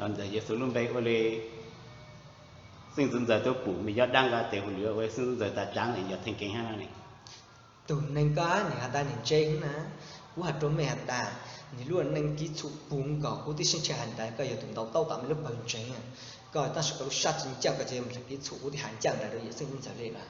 Ntawm Yexus lub npe ua li xeeb ntxwv ntxawm tuaj pum me cov dab nqa tes hauj lwm ua xeeb ntxwv ntxawm tas tsaav ne yog theej keev hab ne. Tug neeg koj nim has tas nim ntse heev na, kuv has rua mej has tas, nwg lub neej kib txhum puv nkaus, kuv tib sib ntshai has tas koj yog tug ntau taub tom mej lub pawg ntseeg, koj tab sis koj lub sab tsi ncaaj koj tsi yog mus kib txhum, kuv tib has ncaaj nraim rua yawm xeeb ntxawm le lawm.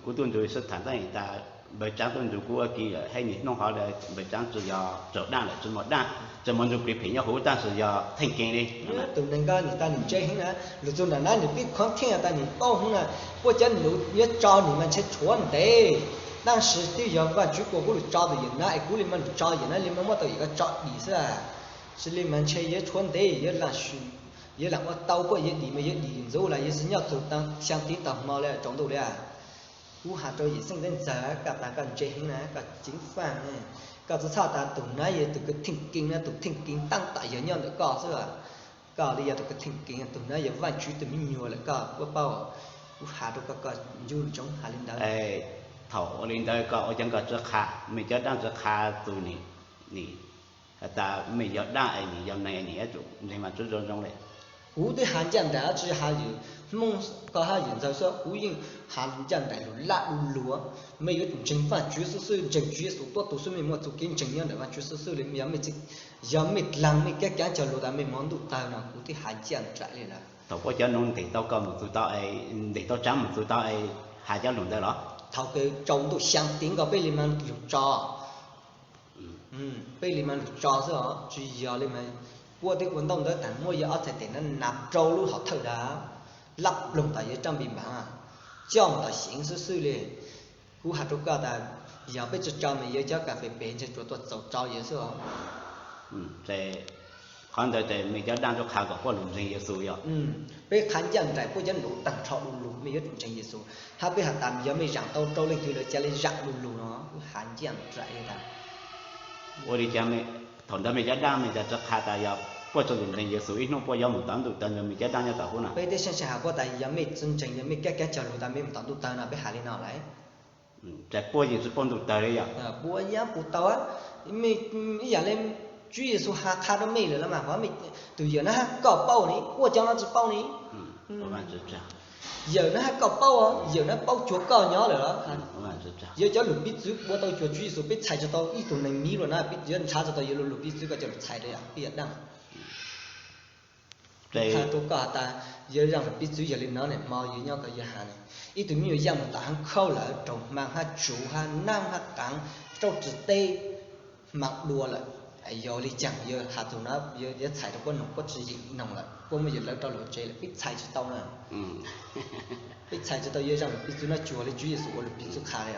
Kuv tuaj nrug sib tham ntaab tas npawg tsaav tuaj nrug kuv ua ke lawm, hab nwg nub hov le npawg tsaav tsi yog raug dab lawm, tsi muaj dab, tsi muaj ntsuj plig phem nyob huv tab sis yog theej keev le. Tug neeg koj nim tas nim ntse heev na, lug txug nraim na nwg pib khuv theej tas nim paub heev na, puab cov lug yuav tso nwg mas ntshe tshuav ntev, tab sis twb yog Vaajtswv kuas kuv lug tso tug yawm na es kuv le mas lug tso yawm na, le mas muab tau yawm koj tso dim xwb. Tsi le mas ntshe yuav tshuav ntev, yuav lam ua tau puab yuav dim mas yuav dim ntxuv lawm, yuav tsi nyob txug xyaa tiv tag hmo le tsaus ntuj le. Kuv has rua yawm xeeb ntxawm, koj tas koj ntse heev na, koj ceev faaj, koj tsi txhob tas tug na yog tug kws theej keev na, tug theej keev taab tom yog nyob ntawm koj xwb. Koj le yog tug kws theej keev, tug na yog Vaajtswv tug me nyuam lawm koj puab paub. Kuv has rua koj, koj ncu ntsoov has le ntawd. Thaum ua le ntawd koj ua cas koj tsi qha, mej cov dab tsi qha tug nim, nim has tas mej yog dab es nim yog neeg es nim yuav tsum ntseeg Vaajtswv zoo zoo le. Kuv twb has ncaaj nraim tsi has ywm Hmoob, koj hab ywm ntxawg xwb, kuv yeej has ncaaj nraim lug laj du lug, mej yuav tsum ntseeg Vaajtswv xwb xwb, ntseeg Tswv Yexus tuab tug xwb, mej muaj txuj kev ntseeg nyob ntawm Vaajtswv xwb xwb le, yog mej, yog mej dlaag mej kab kaav cog lug tas mej moog ntuj tawg no, kuv twb has ncaaj nraim le lawm. Thaum puab cov nuav ntes tau koj moog txug tau, ntes tau tsaav moog txug tau es has cov lug ntawd los? Thaum kws tsaus ntuj xyaa tiv nkaus peb le mas lug tso. Peb le mas lug tso xwb os, tsi yog le mas puab twb ua ntau ntawd taag, muab yawg ob txhais tes na nas rau lub hom thawj dag, lab ploog tas yawg Rab Npis Npav, coj moog tom xyeev xwb xwb le. Kuv has rua koj tas, yog peb tsi tso mas yawg cov kas fes peg ntshe tsuas tuaj txaus tso yawg xwb os. Qhov ntawd ces mej cov dab ntsuab qha kom puab lug ntseeg Yexus yog? Peb qha ncaaj nraim puab cov nuav taag nrho du lug, mej yuav tsum ntseeg Yexus, hab peb has tas yog mej zaam tau rau leej twg lawm ca le zaam du lug no, has ncaaj nraim le tas. Ua le caag, thaum ntawd mej cov dab mej ca tsi qha tas yog puab tsi lug ntseeg Yexus ib hnub puab yuav moog tom ntuj tawg ntawd mej cov dab nyob tom huv no? Peb tib sib ntshai has puab tas yog mej tsi ntseeg, yog mej kab kaav cog lug tas mej moog tom ntuj tawg no, peb has le no lawm. Ces puab yeej tsi paub ntuj tawg le yog? Puab yeej puv tau, mej ib yaam le Tswv Yexus has qha rua mej lawm los mas, tug yawm na hab koj paub ne, ua cov no tsi paub ne. Yawm na hab koj paub, yawm na paub cuag koj nyob lawm los? Yawg cov lug piv txwv ua tau cuag Tswv Yexus, peb txhais tsi tau ib tug neeg miv lug na, peb yuav nrhav tsi tau yawg lug piv txwv koj cov lug txhais le yog peb yog dab. Qha rua koj has tas, yawg zaaj lug piv txwv yog le no ne, hmo yawg nyob koj yawg has ne, ib tug me nyuam yaaj moog tom haav khauj lawm, raug hmaa hab tsuv hab naab hab qaav, rauj tsi teb, hmaa dua lawm, yog le caag yawg has tug na, yawg txhais rua puab noog, puab tsi yeem noog lawm, puab muab yawg lawv rau lawv tsev lawm, peb txhais tsi tau na. Peb txhais tsi tau yawg zaaj lug piv txwv no cuag le Tswv Yexus ua lug piv txwv qha le.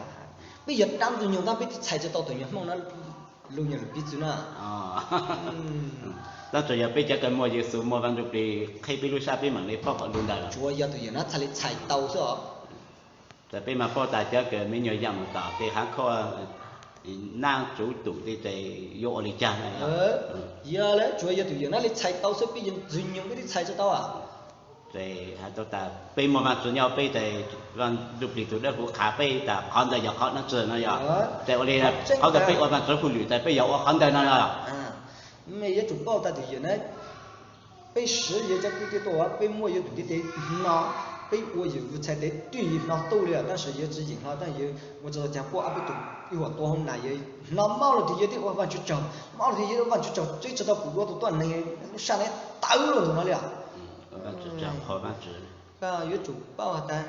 Peb yog dab ntxwg nyoog tab peb twb txhais tsi tau tug nyuag Hmoob na lug nyuag lug piv txwv na. Tab tsuas yog peb cov kws muaj Yexus muaj Vaaj Ntsuj Plig qheb peb lub sab peb maam le paub kom lug ntawd. Tsuas yog tug yawm na txhad le txhais tau xwb os. Ces peb maam paub tas cov kws me nyuam yaaj moog tom tej haav khauj, naab tsuv tum tej ces yuav ua le caag. Yog le tsuas yog tug yawm na le txhais tau xwb, peb yog ntxwg nyoog peb twb txhais tsi tau. Ces has tas peb muaj Vaajtswv nyob peb ces Vaaj Ntsuj Plig tug dawb huv qha peb tas qhov ntawd yog qhov dlaab tsi no yog? Ces ua le qhov ntawd peb ua Vaajtswv hauj lwm tas peb yog ua qhov ntawd no yog? Mej yuav tsum paub tas tug yawm na, peb siv yawg cov kwv tij tuaj, peb muab yawg tug ntiv tes hno, peb ua yawg txhais tes twj ywm hno tuaj le, tab sis yawg tsi yeem hno, tab yawg ua tsi tau caag puab ob peb tug ib huam tua hauv nas, yawg hno mob lug tes yawg twb ua Vaajtswv tsaug, mob lug tes yawg ua Vaajtswv tsaug, twb tsi tau pum dua tug tuab neeg sab neeg tawv lug no le. Koj yuav tsum paub has tas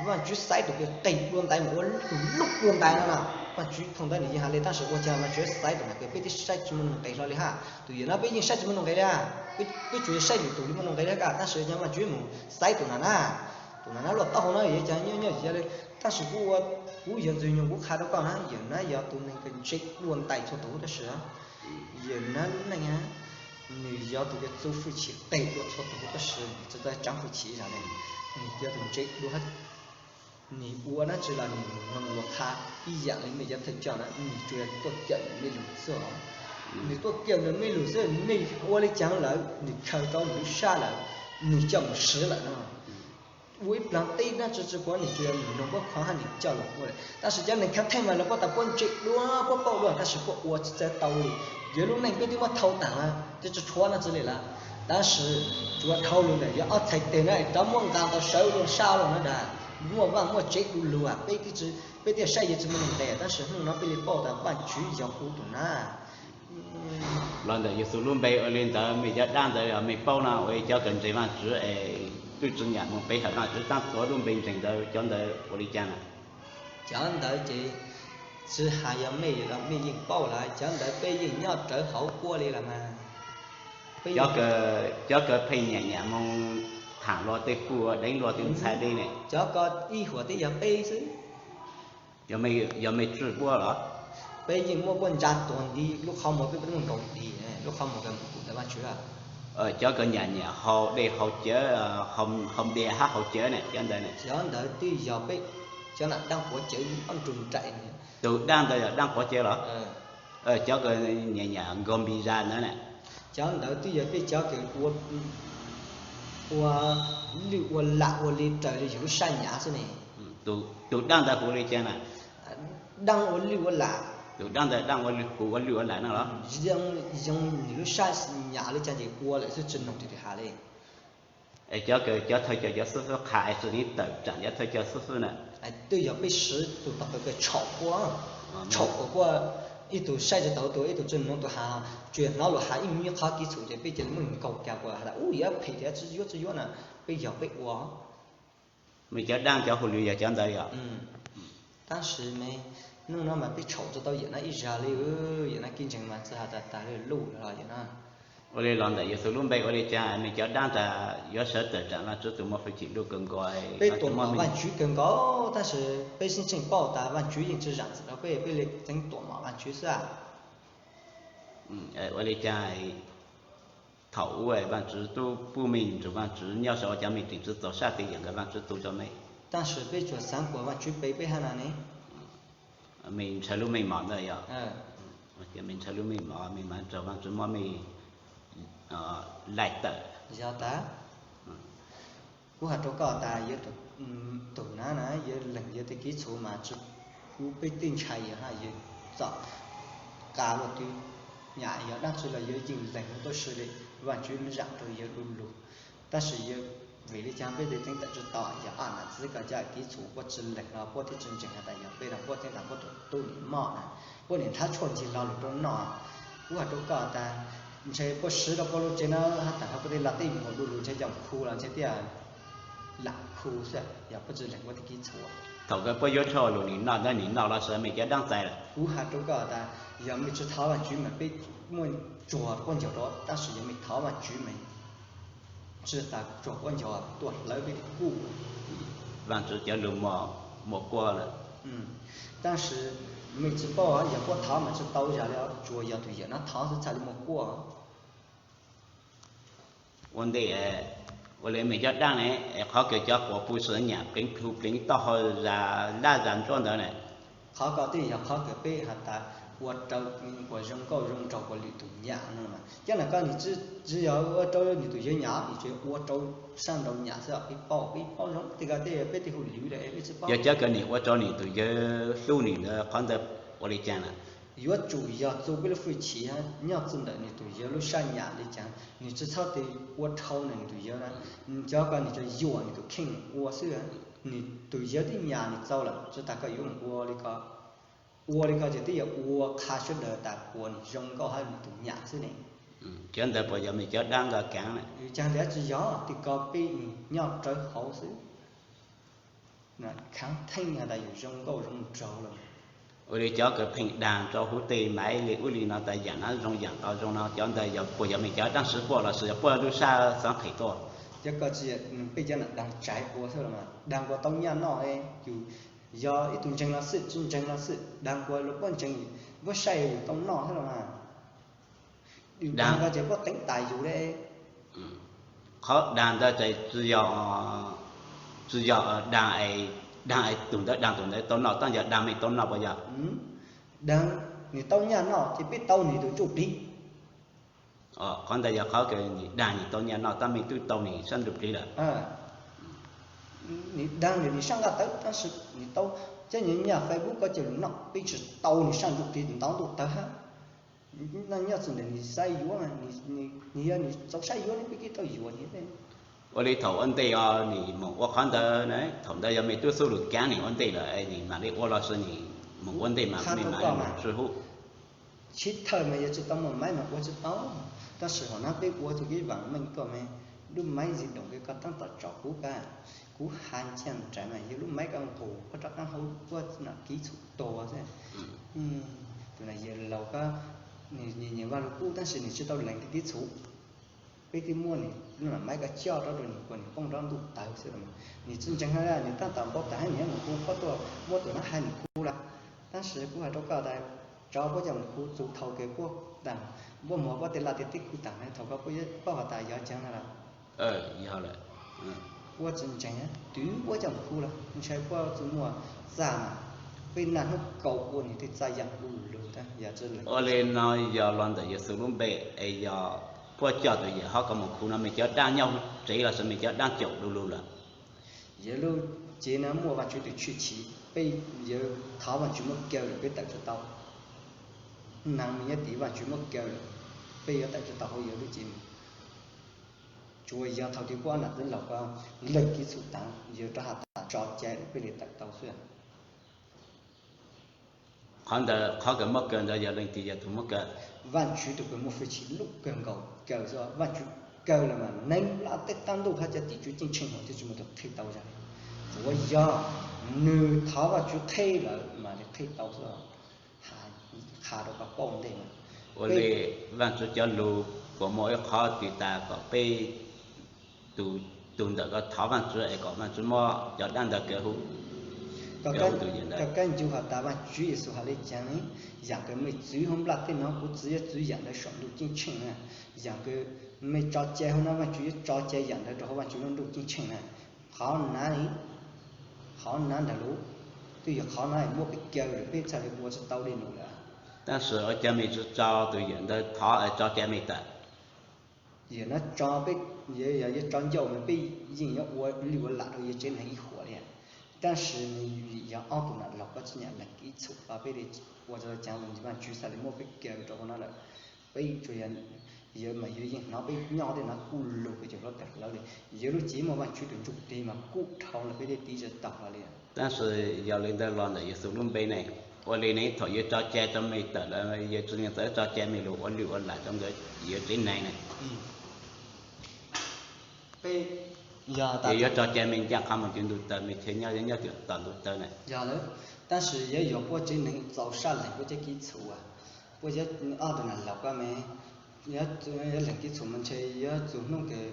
Vaajtswv xaiv tug kws qeeg dua ntais moog ua tug lub dua ntais no na. Vaajtswv thooj ntawd nwg yeej has le, tab sis ua caag Vaajtswv xaiv tug na kws peb twb saib tsi muaj nuj nqes hlo le hab. Tug yawm na peb yeej saib tsi muaj nuj nqes le hab, peb tsuas yog saib yus tug le muaj nuj nqes le hab, tab sis yog Vaajtswv moog xaiv tug na na. Tug na na luaj taub hau na yog caag nyob nyob yog le, tab sis kuv ua, kuv yog ntxwg nyoog kuv qha rua koj na, yawm na yog tug neeg kws ntse dua ntais txhua tug tab sis yawm na lub neej nwg yog tug kws txuj fwj chim qeeg dua txhua tug tab sis tsi tau tsaav fwj chim zag le. Nwg yog tug ntse dua hab, nwg ua dlaab tsi los nwg moog lug qha ib yaam le mej cov thawj coj na, nwg tsuas yog tuaj kawm nwg mej lug xwb os. Nwg tuaj kawm nwg mej lug xwb, mej ua le caag lawm, nwg khaws tau nwg lub sab lawm, nwg coj moog swv lawm no. Ua ib plaag teb dlaab tsi tsi puab, nwg tsuas yog nwg noog puab qhov hab nwg coj lug ua le. Tab sis cov neeg khav theej mas lawv puab tas puab ntse dua, puab paub dua, tab sis puab ua tsi txawj tau le. Yog lub neej peb twb muab thau tas lawm, twb tsis tshuav no txog li lawm. Tab sis tsuas dhau lug ntawm yog ob txhais tes na, rov muab nqa tau sawv luag sab luag na dag, muaj vaj muaj tsev du lug, peb twb tsis, peb thiaj saib yog tsis muaj neeg ntes, tab sis hnub no peb li paub tas Vajtswv yog kuv tus na. Los ntawm Yexus lub npe ua li ntawd, mej cov dab ntawd yog mej paub no ua li cov kawm ntseeg Vajtswv es twb tsis nyiam mus pe hawm Vajtswv, tab txhua lub npe ntseeg ntawd cov ntawd ua li cas na? Cov ntawd ces tsis hais yog mej los mej yeej paub lawm, cov ntawd peb yeej nyob rawv hauv quaj li los mas. Cov kawm pheej nyiam nyiam mus tham luag tej puj deev luag tej ntxhais dej ne. Cov ko ib huam twb yog peb xwb. Yog mej tswj puab los? Peb yeej muab puab ntsa tuag nti lub qhov muag, peb muab nkaus nti lub qhov muag kawg mus kuv ntawm Vajtswv. Cov kawm nyiam nyiam haus dej haus cawv, haus npias hab haus cawv ne, cov ntawd ne. Cov ntawd twb yog peb cov nam dab quav cawv ob nrug nraim. Tus dab ntawd yog dab quav cawv los? Cov kawm nyiam nyiam nkaug npis zas ntawd ne. Cov ntawd twb yog peb cov kawm ua lwj ua lam ua li raws li yus lub sab nyam xwb ne. Tus dab ntawd hu li cas na? Dab ua lwj ua lam. Tus dab ntawd dab ua lwj, hu ua lwj ua lam no los? Zoo nws lub sab nyam li cas ces ua lawm xwb, tsis noog twg has li. Es cov kawm cov thawj cov xub xub qha es tsis tawm tsam cov thawj cov xub xub na. Twb yog peb siv tus tom kawm txhaum quaj, txhaum quaj, ib tug saib tsis taus tus, ib tug tsis noog tus has, tsuas yog hnov luag has ib me qhov kiv txhum ces peb cia li muab nkaug kiag quaj has tas ub yuav phem thiab tsis yuav tsis yuav na, peb yog peb ua. Mej cov dab cov hu li yog cov ntawd yog? Tab sis me, hnub no mas peb txhaum tsis tau yam no ib zag li, yam no kiv ntseeg mas txawm has tas tas luj los yam no. Ua li los ntawm Yexus lub npe ua li cas mej cov dab tas yuav sawv tawm tsam Vajtswv tus muaj hwj chim ntuj kawg nkaus? Peb tuam mom Vajtswv kawg nkaus, tab sis peb sib tsheej paub tas Vajtswv yeej tsis zam txim rau peb, peb li txeev tuam mom Vajtswv xwb. Ua li cas thaum ub Vajtswv tub pub mej nrug Vajtswv nyob saum cov me ris txwv txaus sab tes yam nkawd Vajtswv tu rau mej? Tab sis peb tsuas xaav kuas Vajtswv pe peb hab na ne. Mej ntshaw lub meej mom ntawd yog? Mej ntshaw lub meej mom, mej mam nrug Vajtswv muab mej laij tawm. Yog tas kuv has rau koj tas yog tus na na yog leeg yog tej kiv txhum mas tsis, kuv peb tej ntxhais yog hab yog txom qas luaj twg, nyam yog dab tsi los yog yeej leeg tuab si li, Vajtswv zam rau yog du lug. Tab sis yog vim li cas peb tej teev tawm tsis tau, yog aj nam txiv koj cov kiv txhum puab tsis leeg no puab thiaj tsis ntseeg has tas yog peb no puab teev tas puab tus tub nim moj na, puab nim nrhav tshuaj ncig lo lug rau noj. Kuv has rau koj tas ntshe puab siv rau puab lub tsev na hab tas ho puab tej laj teb mus du lug ntshe coj khu los ntshe thiaj lam khu xwb yog puab tsis leeg puab tej kiv txhum. Thaum kawg puab yuav tshuaj lug nim noj ntawd nim noj los sis mej cov dab txais lawm? Kuv has rau koj tas yog mej tsis thov Vajtswv mas peb muaj tsuag quab ncaug rau, tab sis yog mej thov Vajtswv mas tsis tas tsuag quab ncaug tuaj hlawv peb kuj. Vajtswv cov lug muaj quab lawm. Tab sis mej tsis paub yog puab thov mas tsis tau zag li, tsuas yog tus yawm no thov xwb txhaj li muaj quab. Ua ntej, ua li mej cov dab ne, qhov kawg cov quas pug sim nyam pleev plhu pleev taub hau zas lab zas ntsuab ntawd na. Qhov ko twb yog qhov kawg peb has tas ua rau kuas zoo nkauj zoo nraug kuas lwm tus nyam no mas, cov no ko nws tsis yog ua rau nws tus yawg nyam, nws tsuas ua rau sab nraud nyam xwb, peb paub, peb paub zoo tej ko tej peb tej hu lwm lawm peb tsis paub. Yog cov kawg nim ua rau nws tus yawg hlub nws ntawd qhov ntawd ua li cas na? Yuav tsum yog txuj peb lub hwj chim nyob txij ntawm nws tus yawg lub sab nyam li cas, nws tsis txhob tes ua dhau nws tus yawg na. Cov ko nws tsuas yuam nws tus kheej ua xwb. Nws tus yawg twb nyam nws txaus lawm, tsis tas koj yuav mus ua li ko. Ua li ko ces twb yog ua qha sawv daws tas kuas nws zoo nkauj hab nws tus nyam xwb ne. Cov ntawd puas yog mej cov dab nkawd kaav? Cas ntawd tsis yog, tej ko peb nyob rawv hauv xwb. Khaav theej has tas yus zoo nkauj zoo nraug lawm. Ua li cov kawg pheej daag rau huv tej maiv li ub li no tas yam no zoo yam ntawd zoo no, cov ntawd yog puas yog mej cov dab siv puab los sis yog puab lub sab xaav phem tuaj? Cov ko tsis, peb cov nam daag tsaiv ua xwb los mas, daag kuas tau nyaj noj, yus yog ib tug ntseeg los xwb tsis ntseeg los xwb, daag kuas luag puab ntseeg, puab saib yus tau noj xwb los mas. Yus daag ko ces puab teev tas yus li. Qhov daag ntawd ces tsis yog, tsis yog daag, daag tus ntawd daag tus ntawd tau noj, tab yog daag mej tau noj puas yog? Daag nws tau nyaj noj ces peb tau nws tus ntsuj plig. Qhov ntawd yog qhov kawg, nws daag nws tau nyaj noj tab mej twb tau nws sab ntsuj plig lawm. Nws daag nws sab nqaj tawv tab sis nws tau cov nyaj Facebook ko coj lug noj, peb tsis tau nws sab ntsuj plig ntau ntuj tawg hab. Neeg nyob txog ntawm nws saib yuav, nws yog nws txaus saib yuav ne peb thiaj tau yuav thiab. Ua li thaum ua ntej os nws mus ua qhov ntawd na, thaum ntawd yog me tub xub lus kav nws ua ntej lawm es nws mam li ua los sis nws mus ua ntej mas me mam li mus sib hub. Sib thawj mas yog tsis tau muaj maiv mas ua tsis tau, tab sis hom no peb ua txog kev vam meej tuaj mas lub maiv zis doom koj tab tom tsom kuv kab, kuv has ntxiag nraim mas yog lub maiv koj nqus koj rov qab hau koj nom kiv txhum tuag xwb. Tus na yawg laus koj, nws nyiam Vaj Lug Kub tab sis nws tsis tau lees kiv txhum. Peb twb muab nws lub nom maiv koj coj rau rau nws kuas nws poob nrov ntuj tawv xwb los mas nws tsis ntseeg, nws tab tom npau taws hais nws mus hu puab tuaj muab tus no hais nws khu lawm. Tab sis kuv hais rau koj tas, tsov puab coj mus khu txug thaum kws puab tas, puab muag puab tej laj tej teb khu tas na, thaum koj puab ho tas yov ceev na los. Yog lawm. Puab tsis ntseeg, twb puab coj mus khu los ntshai puab txuj muaj txaj mas, peb naj hnub kaus ua nws tej txaj yam du lug tas yog tsis lees. Ua li no yog los ntawm Yexus lub npe es yog puab coj tus yawm hlob ko mus khu no, mej cov dab nyob hauv tsev los sis mej cov dab caum du lug lawm? Yawg lub cev no muaj Vaajtswv tus tshwj chim, peb yuav thov Vaajtswv muab kaw lawm peb tawm tsis tau. Neeg mej nyob tim Vaajtswv muab kaw lawm, peb yuav tawm tsis tau hauv yawg lub cev no. Tsuas yog thaum twg puab nam txiv laus ko lees kiv txhum tas, yawg rov has tas tso cai lawm peb li tawm tau xwb. Qhov ntawd qhov kws muab kaw ntawd yog leej twg yog tus muab kaw? Vaajtswv tus kws muaj hwj chim lub kawg nkaus kaw xwb. Vaajtswv kaw los mas neeg laj tej qab ntuj hab cov tim tswv ceeb tsheej hos twb tsis muaj tus qhib tau zaj li. Tsuas yog nws thov Vaajtswv qheb lawm mam li qhib tau xwb. Qha rau koj paub ntej mas, ua li Vaajtswv cov lug puas muaj ib qhov twg tas kom peb tus ntawm ko thov Vaajtswv es kom Vaajtswv muab cov dab ntawd kaw huv? Koj kab ncu has tas Vaajtswv Yexus has li cas ne? Yaam kws mej txwv hauv nplaj tej no kuv txwv yuav txwv yaam ntawd saum ntuj ceeb tsheej na. Yaam kws mej tso cai hauv no Vaajtswv yuav tso cai yaam ntawd rau hauv Vaajtswv lub ntuj ceeb tsheej na. Qhov nav, qhov nav ntawd lug, twb yog qhov nav muab peb kaw lawm peb txhaj li ua tsis tau li nus lawm. Tab sis ua cas mej tsis tso tus yawm ntawd thov es tso cai mej tawm? Yawm no tso peb, yog yuav tso ncauj mas peb yeej yuav ua lwj ua lam rau yawg tsev neeg ib huam li. Tab sis nws yog ob tug nam laug koj tsis nyam lees kiv txhum los peb li ua tau cas, Vaajtswv txhaj li muab peb kaw rau hauv no lawm. Peb tsuas yog, yawg mas yawg yeej hnov peb nyob tej no kuj lug peb cov hluav taws hlawv li. Yawg lub cev muaj Vaajtswv tus ntsuj plig mas kuj dhau los peb tej tiv tsis taus hlo li. Tab sis yog li ntawd los ntawm Yexus lub npe ne, ua li ne thaum yawg tso cai rau mej tawm lawm yawg tsis nyiam txawv tso cai mej lug ua lwj ua lam rau nkawd yawg tsev neeg ne? Yog yuav tso cai mej ncaaj qha mus tim ntuj taw, mej thiaj nyob nyob tim tom ntuj taw na. Yog lawm, tab sis yawg yuav puab tsev neeg txaus sab lees puab cov kiv txhum, puab ob tug nam laug koj mas, yog lees kiv txhum mas ntshe yuav txug hnub kws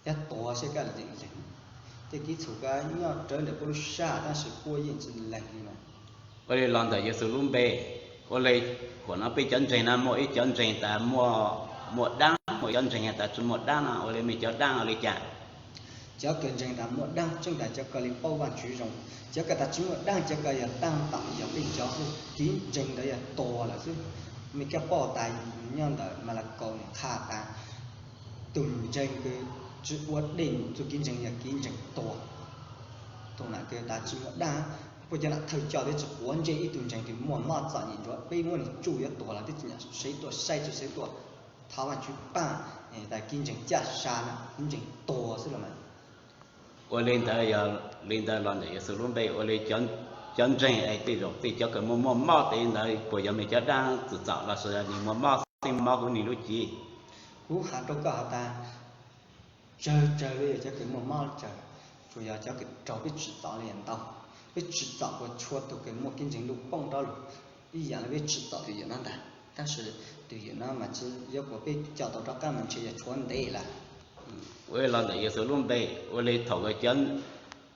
yuav tuag seb koj lees. Tej kiv txhum koj nyob rawv ntawm puab lub sab tab sis puab yeej tsis lees li mas. Ua li los ntawm Yexus lub npe, ua li huam no peb cov ntseeg no muaj ib cov ntseeg tas muaj, muaj dab, muaj cov ntseeg tas tsis muaj dab no, ua li mej cov dab ua li cas? Cov kws ntseeg tas muaj dab tseeb tas cov ko li paub Vaajtswv zoo, cov kws tas tsis muaj dab cov ko yog taab tom yog peb cov xwb, kiv ntseeg ntawd yog tuag lawm xwb. Mej koj paub tas nyob ntawm Malakaus nws qha tas tug ntseeg kws tsis ua dej num txuj kiv ntseeg yog kiv ntseeg tuag. Tug nam kws tas tsis muaj dab, puab cov nam thawj coj twb tsis quav ntsej ib tug ntseeg twg muaj mob txom nyem ntsuav, peb muab nws tsuj yuav tuag los twb tsis nyam sawv tuaj saib tsis sawv tuaj thov Vaajtswv paab, tas kiv ntseeg caj sa na, kiv ntseeg tuag xwb los mas. Ua li ntawd yog li ntawd los ntawm Yexus lub npe, ua li cov ntseeg es tej zaum tej cov kws muaj muaj mob tej ntawd puas yog mej cov dab tsim txom los sis nws muaj mob xwb mob huv nws lub cev? Kuv has rau koj has tas, tsawg tsawg li yog cov kws muaj mob tsawg, tsuas yog cov kws raug peb tsim txom li yog ntau. Peb tsim txom kuas txhua tug kws muaj kiv ntseeg lug poob nrov lug, ib yaam li peb tsim txom tus yawm no ntag. Tab sis tus yawm no mas tsis yuav kuas peb coj tau rov qab mas ntshe yog tshuav ntev lawm. Ua li los ntawm Yexus lub npe, ua li thaum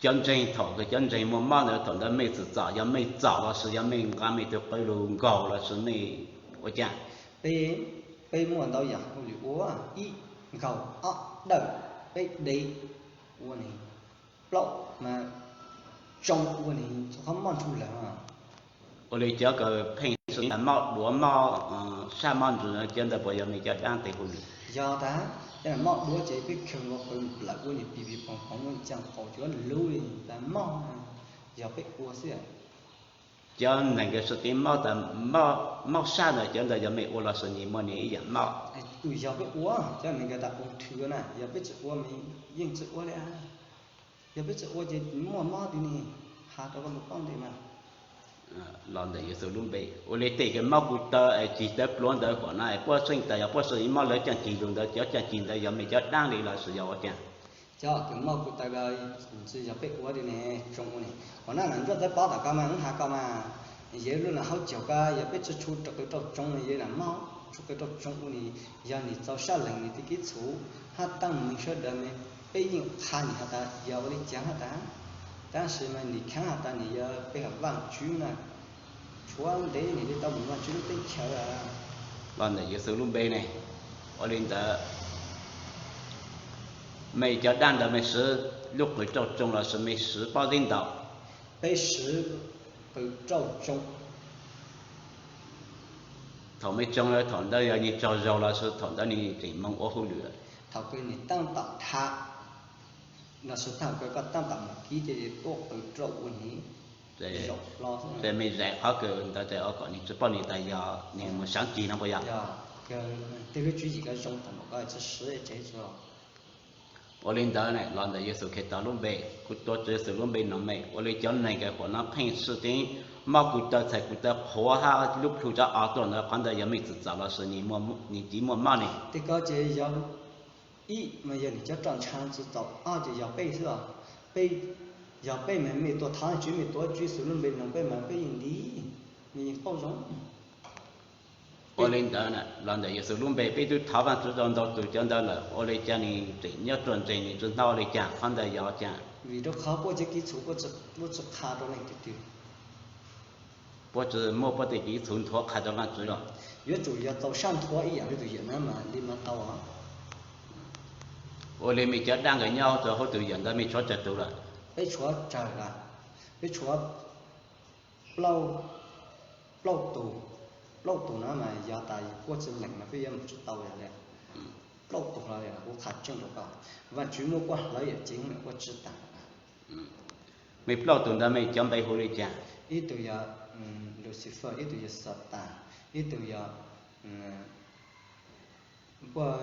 cov ntseeg, thaum kws cov ntseeg muaj mob ntawd thaum ntawd mej tsim txom, yog mej txom los sis yog mej nqa mej tug qw lug nkaug los sis mej ua cas? Peb, peb muaj ntau yaam hauj lwm ua, ib nkaug, ob dawj, peb dev, ua nws plaub mas tsoo, ua nws txhua qhov mob ntsug lawm. Ua li cov kws pheej sib tas mob duav mob sab mob ntsws cov ntawd puas yog mej cov dab tes hu nws? Yog tas, cov mob duav ces peb khaws nkaus qw nplawm ua nws pig pig poog poog ua nws caj qaum cuav lug li tas mob, yog peb ua xwb. Cov neeg kws sib tw mob tas, mob sab ntawd cov ntawd yog mej ua los sis nyias muaj nyias ib yam mob? Kuj yog peb ua, cov neeg kws tas ua thwv na, yog peb tsis ua mas yeej tsis ua li. Yog peb tsis ua ces muaj mob twg ne? Has rau koj mus paub ntej mas. Los ntawm Yexus lub npe, ua li tej kws mob kuv taw es cig tawv pluav ntawd huam no es puab seej tas yog puab seej mob lawv caj cig lug ntawd, cov caj cig ntawd yog mej cov dlaab li los sis yog ua caag? Cov kws mob kuv taw ko tsis yog peb ua li ne, tsoo ua ne. Huam no mas Ntsuab Txawv Pov tom ko mas wb has ko mas, yog lub no hauv caug ko yog peb tsi tshu rau qws rau tsoo no yog lam mob tshu qws rau tsoo ua ne, yog nwg txaus sab lees nwg tej kev txhum hab taab meeg sawv daws ne, peb yeej qha nwg has tas yog ua li caag hab tas, tab sis mas nwg khav has tas nwg yog peb hab Vaajtswv na, tshuav ntev nwg li tau mus Vaajtswv lub teb chaws. Los ntawm Yexus lub npe ne, ua li ntawd mej cov dlaab ntawd mej swv lub qws rauj tsoo los sis mej swv pob zeb ntaus? Peb swv qws rauj tsoo. Thaum mej tsoo lawm thaum ntawd yog nwg tsaug zug los sis thaum ntawd nwg tseem moog ua hauj lwm? Thaum kws nwg taab tom tham los sis thaum kws koj taab tom mus kib ces tuaj qws rauj ua nwg. Ces mej zais qhov kws ntawd tas kom nwg tsi paub nwg tas yog nwg mus saav cig no puas yog? Tej lub tswv yim ko zoo thaum ntawd koj tsi swv tsev tsi. Ua li ntawd los ntawm Yexus Khetos lub npe, kuv tuav Tswv Yexus lub npe noog mej, ua li cov neeg kws huam no pheej sib tw mob kuv taw txhais kuv taw qhuav hab lub plhu cov o tuaj ntawd, qhov ntawd yog mej txim txom los sis nwg tsi muaj mob ne? Tej ko ces yog ib mas yog nwg cov roj ntsha txi txaus, ob ces yog peb xwb os. Peb, yog peb mas mej tuaj thov Tswv, mej tuav Tswv Yexus lub npe noog peb mas peb yeej nti, mej yeej paub zoo. Ua li ntawd los ntawm Yexus lub npe peb twb thov Vaajtswv rau ntau tug cov ntawd lawm, ua li cas nwg tseem nyob ruaj ntseg nwg tsi hnov ua li cas, qhov ntawd yog ua cas? Vim rau qhov puab cov kev txhum puab tsi qha rau leej twg twg. Puab tsi muab puab tej kev txhum nthuav qha rau Vaajtswv los? Yuav tsum yog txaus sab nthuav ib yaam li tus yawm na mas li mas tau. Ua li mej cov dlaab nkawd nyob rau hauv tus yawm ntawd mej tshuav tsawg tug lawm? Peb tshuav tsawg lawm, peb tshuav plaub, plaub tug, plaub tug no mas yog tas puab tsi lees mas peb yuav mus tsi tau yog li. Plaub tug los kuv qha tseeb rau koj, Vaajtswv muab puab hlawv yawm ceev lawm, puab tsi taag. Mej plaub tug ntawd mej cov npe hu li cas? Ib tug yog Lucifer, ib tug yog Satan, ib tug yog puab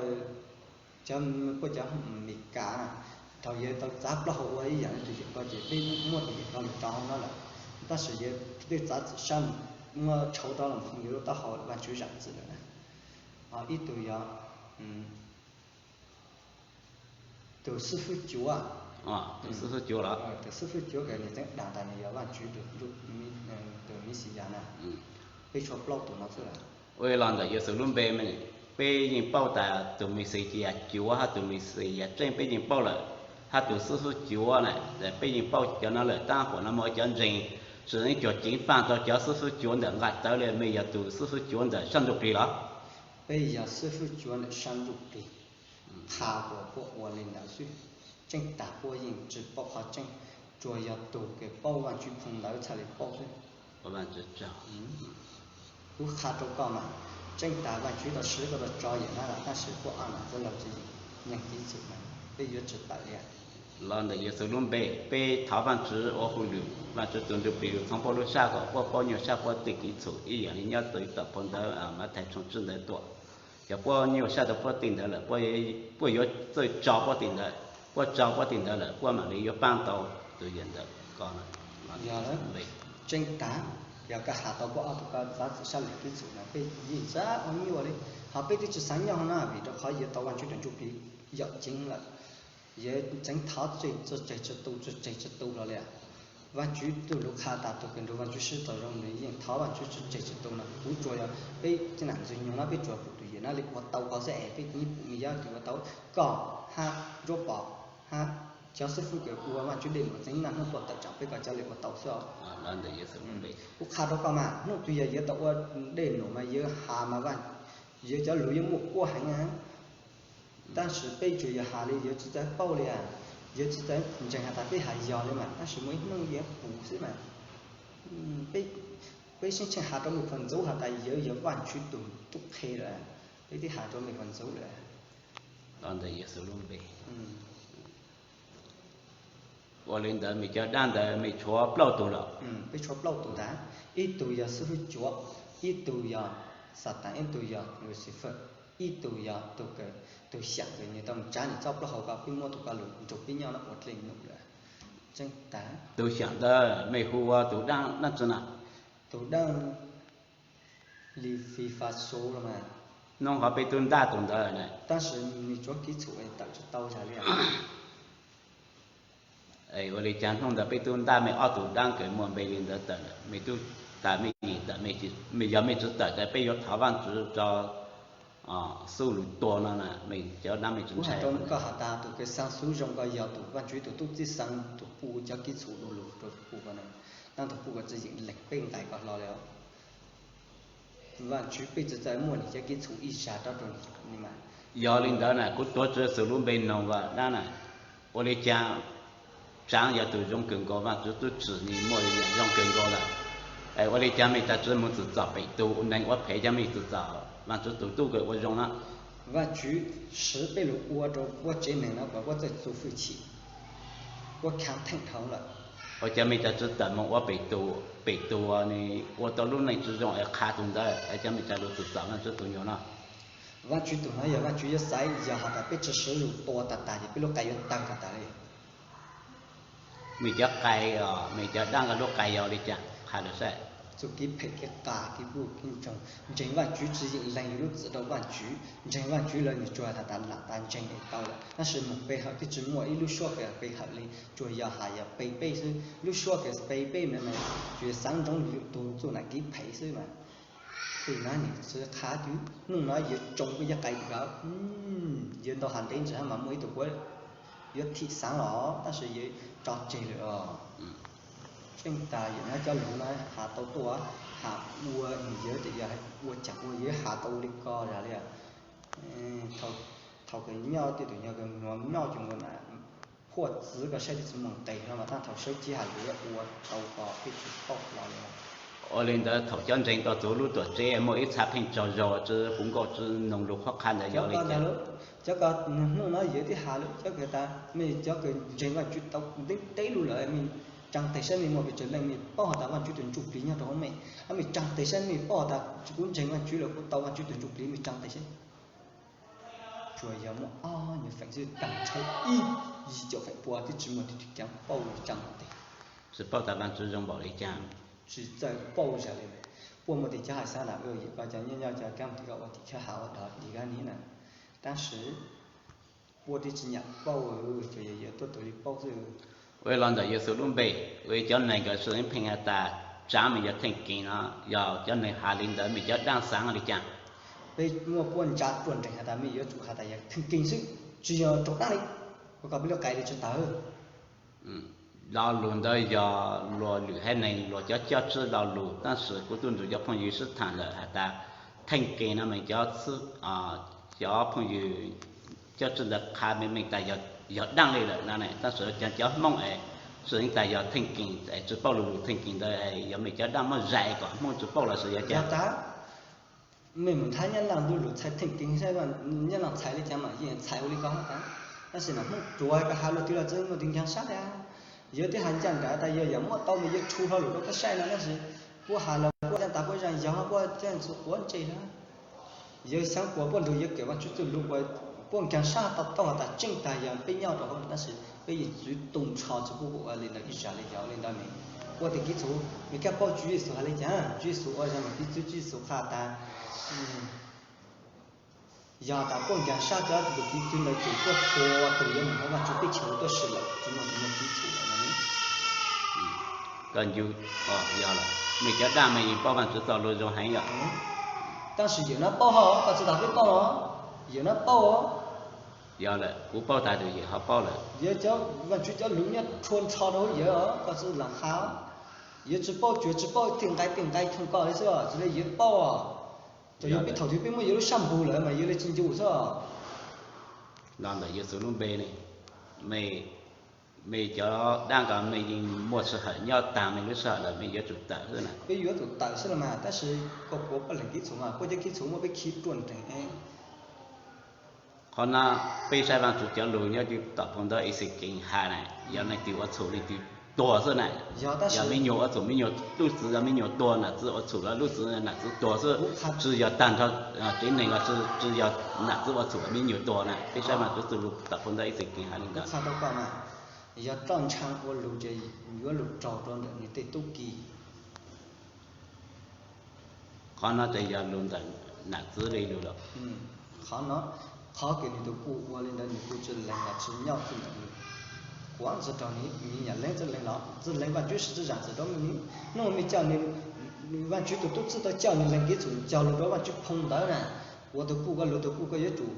cov Meskas. Thaum yawg tau txav plaub hau ua ib yaam li tus yawm ko ces peb muab tus yawm ko lug rau hauv no lawm, tab sis yawg twb txav txim sab muab tshauv rov los mus yuav lub taub hau Vaajtswv zaam txim lawm na. Ib tug yog tus xib fwb cuav, tus xib fwb cuav los, tus xib fwb cuav ko nwg txeev daag tas nwg yog Vaajtswv tus Mexiyas na. Peb tshuav plaub tug no xwb lawm. Ua li los ntawm Yexus lub npe, peb yeej paub tas tus Mexiyas cuav hab tus Mexiyas tseeb peb yeej paub lawm, hab tus xib fwb cuav na peb yeej paub cov no lawm, tab huam no muaj cov ntseeg tsi cuag ceev faj rau cov xib fwb cuav ntawm nqaj tawv li, mej yog tus xib fwb cuav ntawm sab ntsuj plig los? Peb yog xib fwb cuav ntawm sab ntsuj plig. Qha uas puab ua li ntawd xwb, tseeb tas puab yeej tsi paub qhov tseeb, tsuas yog tug kws paub Vaajtswv phoo ntawv txhaj li paub xwb. Kuv qha rau koj mas, tseeb tas Vaajtswv tau swv koj tau tso yawm na los tab sis puab ob nam txiv laug tsi yeem nyeem kev txhum mas peb yuav tsi tawm li. Los ntawm Yexus lub npe peb thov Vaajtswv ua hauj lwm, Vaajtswv tus ntsuj plig lug txhoov puab lub sab kom puab paub nyuaj sab puab tej kev txhum ib yaam li nyob tom phau ntawv Mathais tshooj tsib ntawd tuaj. Yog puab nyuaj sab rau puab tej ntawd lawm, puab yuav txawj tso puab tej ntawd, puab tso puab tej ntawd lawm puab mam li yuav paab tau tus yawm ntawm ko. Yog tseeb tas, yog koj has tau puab ob tug ko txav txim sab lwm kev txhum no peb yeej tsi ua nyuaj li. Ho peb twb tsi xaav nyob no vim rau qhov yawg tau Vaajtswv tus ntsuj plig yawm ceev lawm. Yawg tseev thov tsi tseg tsi tu, tsi tseg tsi tu los li. Vaajtswv tug lug qha tas tug kws nrug Vaajtswv sib tog zoo nws yeej thov Vaajtswv tsi tseg tsi tu no. Kuv tsuas yog peb nam ntxwg nyoog no peb tsuas pum tus yawm na li ua tau koj xwb es peb pum me yab kws ua tau koj hab Ntsuab Pov hab cov xib fwb kws ua Vaajtswv dej num txeev naj hnub tuaj tawm tsaam peb ko cov li ua tau xwb os. Kuv qha rau koj mas hnub twg yog yawg tau ua dej num mas yawg has mas yawg cov lug yeej muaj kuab heev na. Tab sis peb tsuas yog has li yawg tsi txawj paub li, yawg tsi txawj ntseeg has tas peb has yog li mas, tab sis muaj ib hnub yawg pum xwb mas. Peb, peb sib tsheej has rau lub pham ntxuv has tas yawg yog Vaajtswv tug tub qhe lawm, peb twb has rau lub pham ntxuv lawm. Los ntawm Yexus lub npe. Ua li ntawd mej cov dab ntawd mej tshuav plaub tug los? Peb tshuav plaub tug ntag, ib tug yog xib hwb cuav, ib tug yog Xatas, ib tug yog Lucifer, ib tug yog tug kws, tug xyam kws nwg tau mus tsav nwg txoj plaub hau ko, peb muab tug ko lug nrug peb nyob no ua dlej num lawm. Tseeb tas. Tug xyam ntawd mej hu ua tug dab dlaab tsi na? Tug dab Li Fi Fa Su los mas. Nub hov peb tub ntaj tug ntawd na. Tab sis nwg tsuav kev txhum tawm tsis tau yog li. Ua li cas nub ntawd peb tub ntaj mej ob tug dab kws muaj npe li ntawd tawm, mej tub tas mej yim tawm, mej yog mej tsi tawm tas peb yuav thov Vaajtswv tso xub lug tua no na, mej cov dab mej tsi ntshai. Koj has tas tug kws xaa xub zoo ko yog tug Vaajtswv tug tub txib xaa tug puj cov kev txhum du lug rua tug puj ko na, tab tug puj ko tsi yeem lees peb nqai ko hlo li. Vaajtswv peb tsi txawj muaj nwg cov kev txhum ib zag rov rua nwg mas. Yog li ntawd na kuv tuav Tswv Yexus lub npe noog vas dab na, ua li cas Tsaav yog tug zoo kawg nkaus, Vaajtswv tub tsim nwg muaj zoo kawg nkaus lawm, ua li cas mej tas tsi moog txug txom pem tug neeg ua phem, yog mej txug txom Vaajtswv tug tub kws ua zoo na? Vaajtswv siv peb lug ua rua puab tsev neeg no kom puab txawj txuj fwj chim, puab khaav theej dhau lawm. Ua cas mej tas tsi tawm moog ua pem tug, pem tug nwg ua tau lub neej tsi zoo es qha tug ntawd, ua cas mej tas lug txug txom Vaajtswv tug nyuas no? Vaajtswv tug no yog Vaajtswv yuav xaiv, yog has tas peb tsi siv lug tua tag tag ces peb lub qai yuav tawg tag tag li. Mej cov qai, mej cov dab nqaj lub qai yog li cas qha lawm saib. Txuj kev phem kev qas kev puj kev ntsoog, ntseeg Vaajtswv tsi yeem lees yug lub txim rau Vaajtswv, ntseeg Vaajtswv lawm nwg tsuas has tas lam tas ntseeg es tau lawm, tab sis moog pe hawm twb tsi muaj ib lub suab kws pe hawm li, tsuas yog has yog pe peb xwb. Lub suab kws pe peb ntawd mas tsuas yog xaav ntsoov yug tug txuj nam kev phem xwb mas. Tej no nwg tsi qha twb, nub no yuav tsoo peb cov qai ko, yuav ntau has ntev ntsis hab mas muaj ib tug puab yuav thim xaav los tab sis yuav tso tseg lawm os. Tseeb tas yog no cov lug no has tau tuaj, has ua nwg yawg tas yog ua caag ua yawg has tau ua li ko zag li. Thaum kws nyob tej tug nyuag kws nyob cuag nkaus na, huaj txwv ko saib tej tsi muaj nqes no mas tab thaum sawv cev has lug yuav ua tau ko peb tsi paub hlo li. Ua li ntawd thaum cov ntseeg tau txug lub tuam tsev muaj ib txha pheej tsaug zog tsi puv nkauj tsi noog lug qhuab qha ntawd yog li cas? Cov ko hnub no yawg twb has lawm, cov kws tas mej cov kws ntseeg Vaajtswv tau ntev ntev lug lawm, mej tsaa tes saib mej muaj pes tsawg leej mej paub has tas Vaajtswv tug ntsuj plig nyob rua huv mej, mej tsaa tes saib mej paub has tas kuv ntseeg Vaajtswv lawm kuv tau Vaajtswv tug ntsuj plig, mej tsaa tes saib. Tsuas yog muaj ob nyuag feem xwb, tag nrho ib yim caum feem pua twb tsi muaj tug kaav paub tsaa tes. Tsi paub tas Vaajtswv zoo npaum li cas. Tsi txawj paub zag li. Puab muaj tej cov hais xaav tas yim ko cov nyob nyob cov kaab tis ko ua tim chaw has ua dog dig kab ni na, tab sis puab twb tsi nyam paub, tsuas yog yawg tuab tug li paub xwb. Ua los ntawm Yexus lub npe, ua cov neeg kws sib pheej has tas Tsaav mej yog theej kees no, yog cov neeg has li ntawd mej cov dlaab xaav li cas? Peb muaj puab ntsa ruaj nreeg has tas mej yuav tsum has tas yog theej kees xwb, tsi yog raug dlaab li, ua kom peb lub qai li tsi tawg. Lo lug ntawd yog luag lwm haiv neeg luag cov cob tswb lo lug, tab sis kuv tuaj nrug cov phooj ywg sib thaam lawm has tas theej kees no mej cov, cov phooj ywg cob tswb ntawd qha meej meej tas yog dlaab li lawm no ne, tab sis cov Hmoob es sib tas yog theej kees es tsi paub lo lug theej kees ntawd yog mej cov dlaab muab zais kom Hmoob tsi paub los sis yog cas? Mej mus nthab Nyab Laaj ntuj lug txhais theej kees saib, Nyab Laaj txhais li cas mas yeej txhais ua li ko hab tas. Tab sis mas Hmoob tsuav ko has luag twg los tsi muaj tug nkaag sab li. Yawg twb has ncaj nraim tas yog yam muab tau mas yuav tshu hlo lug rau koj saib no, tab sis puab has los puab yeej tas puab zaj yog puab yeej txhua quav ntsej hab. Yawg xaav kuas puab nrug yawg kawm Vaajtswv txuj lug kuas puab nkaag sab tau tau has tas tseeb tas yog peb nyob rau hauv no, tab sis peb yeej txwv tu nrho tsi pub ua li ntawd ib zag li. Yog li ntawd mej ua tej kev txhum mej kab paub Tswv Yexus has li cas? Tswv Yexus ua zag mas kev txwv Tswv Yexus qha tas yog tas puab nkaag sab cov lug kev txwv ntawd ces puab txhua tug yuav moog huv Vaajtswv teb chaws tuaj sim lawm, tsi muaj tug muaj kev txhum lawm no. Koj ncu, yog lawm, mej cov dlaab mej yeej paub Vaajtswv txoj lug zoo heev yog. Tab sis yawm no paub hab, koj tsi tas peb paub no, yawm no paub. Yog lawm, kuv paub tas tus yawm ho paub lawm. Yawg cov Vaajtswv cov lug nyob rhua nrho rau hauv yawg, koj tsi lam qha. Yawg tsi paub cuag tsi paub tej nqai tej nqai thooj koj li xwb, tsi le yawg paub. Txawm yog peb thaum twg peb muab yawg lub sab npug lawm mas yawg le tsi ncu xwb. Los ntawm Yexus lub npe ne, mej, mej cov dlaab ko mej yeej muaj sij hawm nyob taag mej lub sij hawm lawm, mej yuav tsum tawm xwb na. Peb yuav tsum tawm xwb los mas, tab sis koj puas poj leeg kev txhum mas, puab cov kev txhum muab peb khi ruaj nreeg. Qhov no peb saib Vaajtswv cov lug nyob rua tom phoo ntawv Exekees has na, yog leej twg ua txhum leej twg tuag xwb na. Yog me nyuam ua txhum me nyuam, lub txwv yog me nyuam tuag, nam txwv ua txhum los lub txwv nam txwv tuag xwb, tsi yog taag nrho tsev neeg los tsi yog nam txwv ua txhum me nyuam tuag na. Peb saib Vaajtswv txuj lug tom phoo ntawv Exekees has le ntawd. Yog roj ntsha ua lug ces yuav lug raug rua ntawm nwg tej tub ki. Qhov no ces yog lug ntawm nam txwv le lug lawm. Qhov no, qhov kws nwg tus puj ua le ntawd nwg puj tsi lees los tsi nyob txij ntawm nwg. Kuv tsi raug nwg nyam leej txwj lees los txwj lees Vaajtswv sib txwv zaam txim rua nwg. Nub mej coj nwg, Vaajtswv tus tub txwj tau coj nwg lees kev txhum cog lug rua Vaajtswv phoo ntawv na. Ua tus puj koj, lug tus puj koj yuav tsum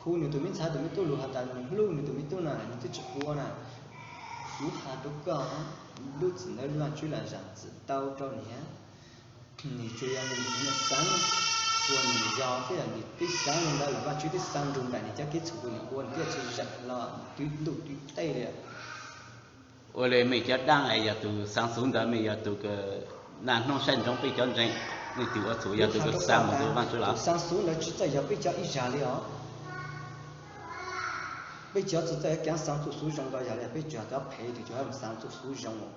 hu nwg tus me ntxhais tus me tub lug has tas nwg hlub nwg tus me tub na, nwg twb tsi ua na. Kuv has rua koj, lub txim ntawd Vaajtswv lam zaam txim tau rua nwg. Nwg tsuas yog nwg xaav ua nwg yog, twb yog nwg twb xaav le ntawd lawm Vaajtswv twb xaav nrug nraim nwg cov kev txhum kws nwg ua, nwg twb tsi zaam los twb ntuj twb teb li. Ua le mej cov daaj es yog tug xaav xuv ntawd, mej yog tug kws naj nub saib ntsoov peb cov ntseeg, leej twg ua txhum yog tug kws xaav mus rua Vaajtswv los? Xaav xuv ntawd tsi txawj yog peb cov ib zag li os. Peb cov tsi txawj kaav xaav txuj xuv zoo rua yog li, peb tsuas cov phem tug cov xaav txuj xuv zoo.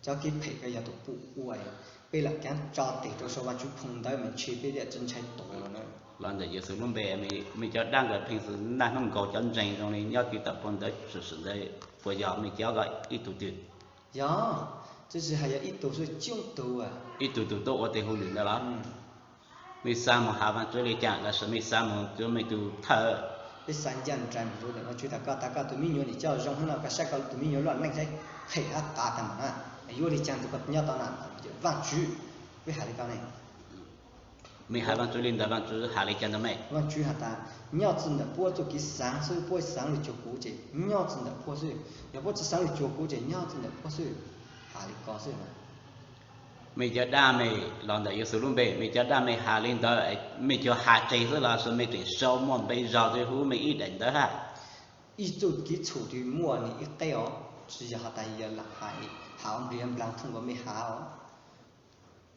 Cov kev phem kws yog tus puj ua, peb lam kaav tso tes rua sau Vaajtswv phoo ntawv mas ntshe peb liam tsi ntshai tuag lawm na. Los ntawm Yexus lub npe, mej cov daaj kws pheej xwv naj nub nkaug cov ntseeg zoo li nyob twg tom phoo ntawv swm swm ntawd puas yog mej cov ko ib tug twg? Yog, tsi tsi has yog ib tug xwb, coob tug. Ib tug tug tuab ua tes hu lwm ntawd los? Mej xaav mus has Vaajtswv le caag los sis mej xaav mus cuag mej tug thawj? Peb xaav ncaaj nraim mus rua ntawm Vaajtswv tas koj, tas koj tus me nyuam nim coj zoo heev no, koj saib koj tus me nyuam luaj neej saib, phem hab qas taag mas na, yuav le caag rua koj nyob tau na? Vaajtswv, peb has le koj ne. Mej has Vaajtswv le ntawd Vaajtswv has le caag rua mej? Vaajtswv has tas, nyob txij ntawm puab txuj kev xaav xwb, puab xaav le cuag kuv ces nyob txij ntawm puab xwb, yog puab tsi xaav le cuag kuv ces nyob txij ntawm puab xwb. Has le koj xwb. Mej cov daaj mej los ntawm Yexus lub npe, mej cov daaj mej has le ntawd, mej cuag has tseg xwb los sis mej tseem sau muaj npe zog twg hu mej ib daim ntawv hab? Ib txuj kev txhum twg muaj nwg ib qeb os, tsi yog has tas yog lam has, has ua nplig nplaag thooj nkaus mej has os.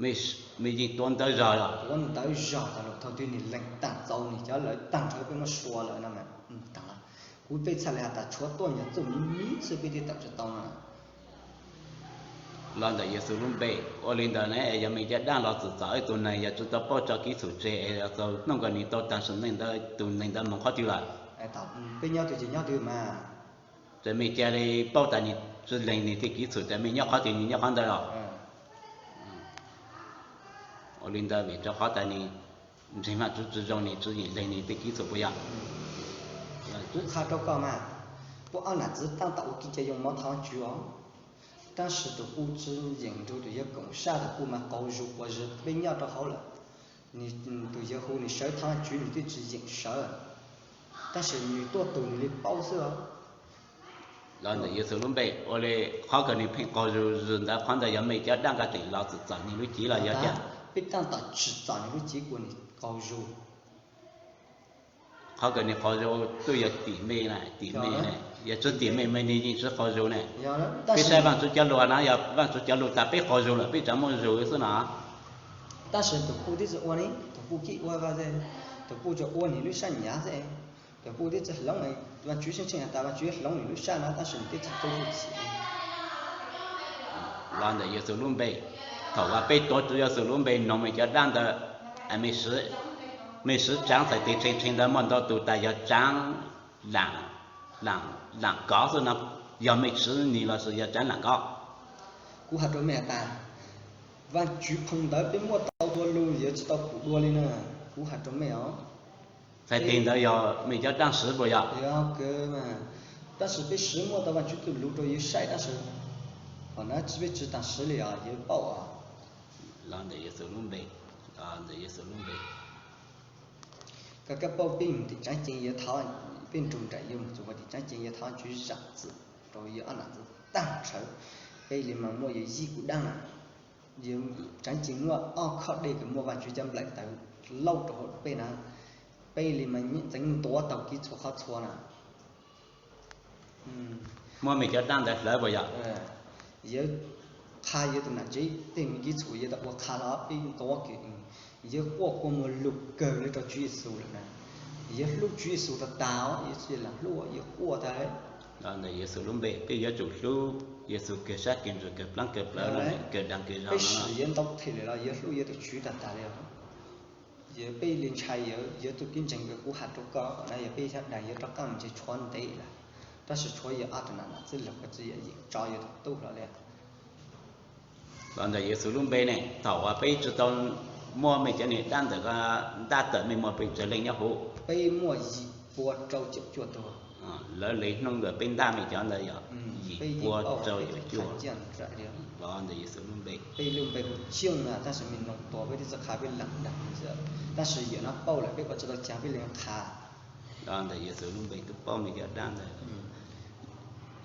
Mej yeej tuav ntawv zog los? Tuav ntawv zog tas lug thaum twg nwg leeg taag txaus nwg cov lawv taag nrho peb muab sua lawm no mas taag. Kuv peb txhaj le has tas tshuav tuaj nyuag txuj miv miv xwb peb thiaj tawm tsi tau no. Los ntawm Yexus lub npe, ua le ntawd ne, yog mej cov daaj los txim txom ib tug neeg yog tsi tau paub tso kev txhum tseg es yog txug hnub kws nwg tau taag sim neej ntawd tus neeg ntawd moog qhov twg lawm? Peb nyob twg ces nyob twg mas. Ces mej ca le paub tas nwg tsi leeg nwg tej kev txhum ces mej nyob qhov twg nwg nyob qhov ntawd los? Ua le ntawd vim rau qhov tas nwg ntseeg Vaajtswv tsi zoo, nwg tsi yeem leeg nwg tej kev txhum puas yog? Kuv qha rau koj mas, puab ob nam txwv taab tom ua kev cai yoo mov thov Vaajtswv os. Tab sis tus puj tsi yeem nrug tus yawg koom sab, tus puj mas qaug zug quas zug peb nyob rau hauv lawm. Tus yawg hu nwg sawv thov Vaajtswv nwg twb tsi yeem sawv, tab sis nwg tuaj tug nwg le paub xwb os. Los ntawm Yexus lub npe, ua le qhov kws nwg pheej qaug zug zug ntawd, qhov ntawd yog mej cov daaj koj tseem los txim txom nwg lub cev los yog cas? Peb taab tom tsim txom nwg lub cev kuas nwg qaug zug. Qhov kws nwg qaug zug twb yog tim mej na, tim mej na, yog tsi tim mej mas nwg yeej tsi qaug zug ne. Peb saib Vaajtswv cov lug no yog Vaajtswv cov lug tas peb qaug zug lawm peb tseem muaj zug xwb no. Tab sis tus puj twb tsi ua ne, tus puj keej ua, tus puj tsuas ua nwg lub sab nyav xwb. Tus puj twb tsi hloov, Vaajtswv tseem tseem has tas Vaajtswv hloov nwg lub sab no tab sis nwg twb tsi tu hwj chim. Los ntawm Yexus lub npe, thaum uas peb tuav Tswv Yexus lub npe noog mej cov daaj ntawd, mej swv tsaav txhais tes tshee tshee ntawd muaj ntau tug tas yog tsaav laam kov xwb no, yog mej swv nwg los sis yog tsaav laam kov? Kuv has rau mej has tas, Vaajtswv phoo ntawd peb muab tau dua lug, yuav tsi tau pum dua li na. Kuv has rau mej os. Txhais tes ntawd yog mej cov daaj swv puas yog? Tab sis peb swv muab tau Vaajtswv txuj lug rau yawg saib tab sis, hom na tsi peb tsi taag swv li os, yawg paub os. Los ntawm Yexus lub npe, ntawm Yexus lub npe. Koj kab paub peb mus tim tsaav ceeb yuav thov, peb nrug nraim yuav mus txug tim tsaav ceeb yuav thov Vaajtswv zaam txim rau yawg ob nam txwv taag nrho. Peb le mas muaj yawg yib kuv daab na. Yawg tsaav ceeb muaj ob khob dej kws muaj Vaajtswv cov nplaim ntawv laub rau hauv peb na. Peb le mas txeev ntuav tau kev txhua qhov txhua na. Muab mej cov daab ntawd hlawv puas yog? Yawg qha yawg tus nam tsev tej me kev txhum yawg tau ua qha los peb ntuav kws yawg quaj kua muag lug kawg le rau Tswv Yexus lawm na. Yawg hlub Tswv Yexus tas tas, yawg tsis lam hlub, yawg quaj tag. Los ntawm Yexus lub npe, peb yuav tsum hlub Yexus kawg sab kawg ntsws kawg plaab kawg plawv no, kawg daag kawg zoo. Peb sim yawg ntau them lawm los yawg hlub yawg tus Tswv tas tas li. Yog peb li ntshai yawg, yawg txuj kev ntseeg uas kuv has rau koj no, yog peb xyab dag yawg rov qaab mus ntshe tshuav ntev lawm, tab sis tshuav yawg ob tug nam nam txiv lug, koj txiv yawm yeem tso yawg tus tub hlo li. Los ntawm Yexus lub npe ne, thaum uas peb tsis tau muaj mej cov niag dab ntawm ko ntab tawm mej muaj pes tsawg leej nyob huv? Peb muaj yim pua rau caum cuaj tug. Lawv li hnub ntawd peb ntab mej cov ntawd yog yim pua rau caum cuaj. Los ntawm Yexus lub npe, peb lub npe hu Coob na, tab sis mej noog tua peb twb txawj qha peb lam dag xwb, tab sis yawm no paub lawm peb ua tsis tau caag peb li qha. Los ntawm Yexus lub npe twb paub mej cov dab ntawd.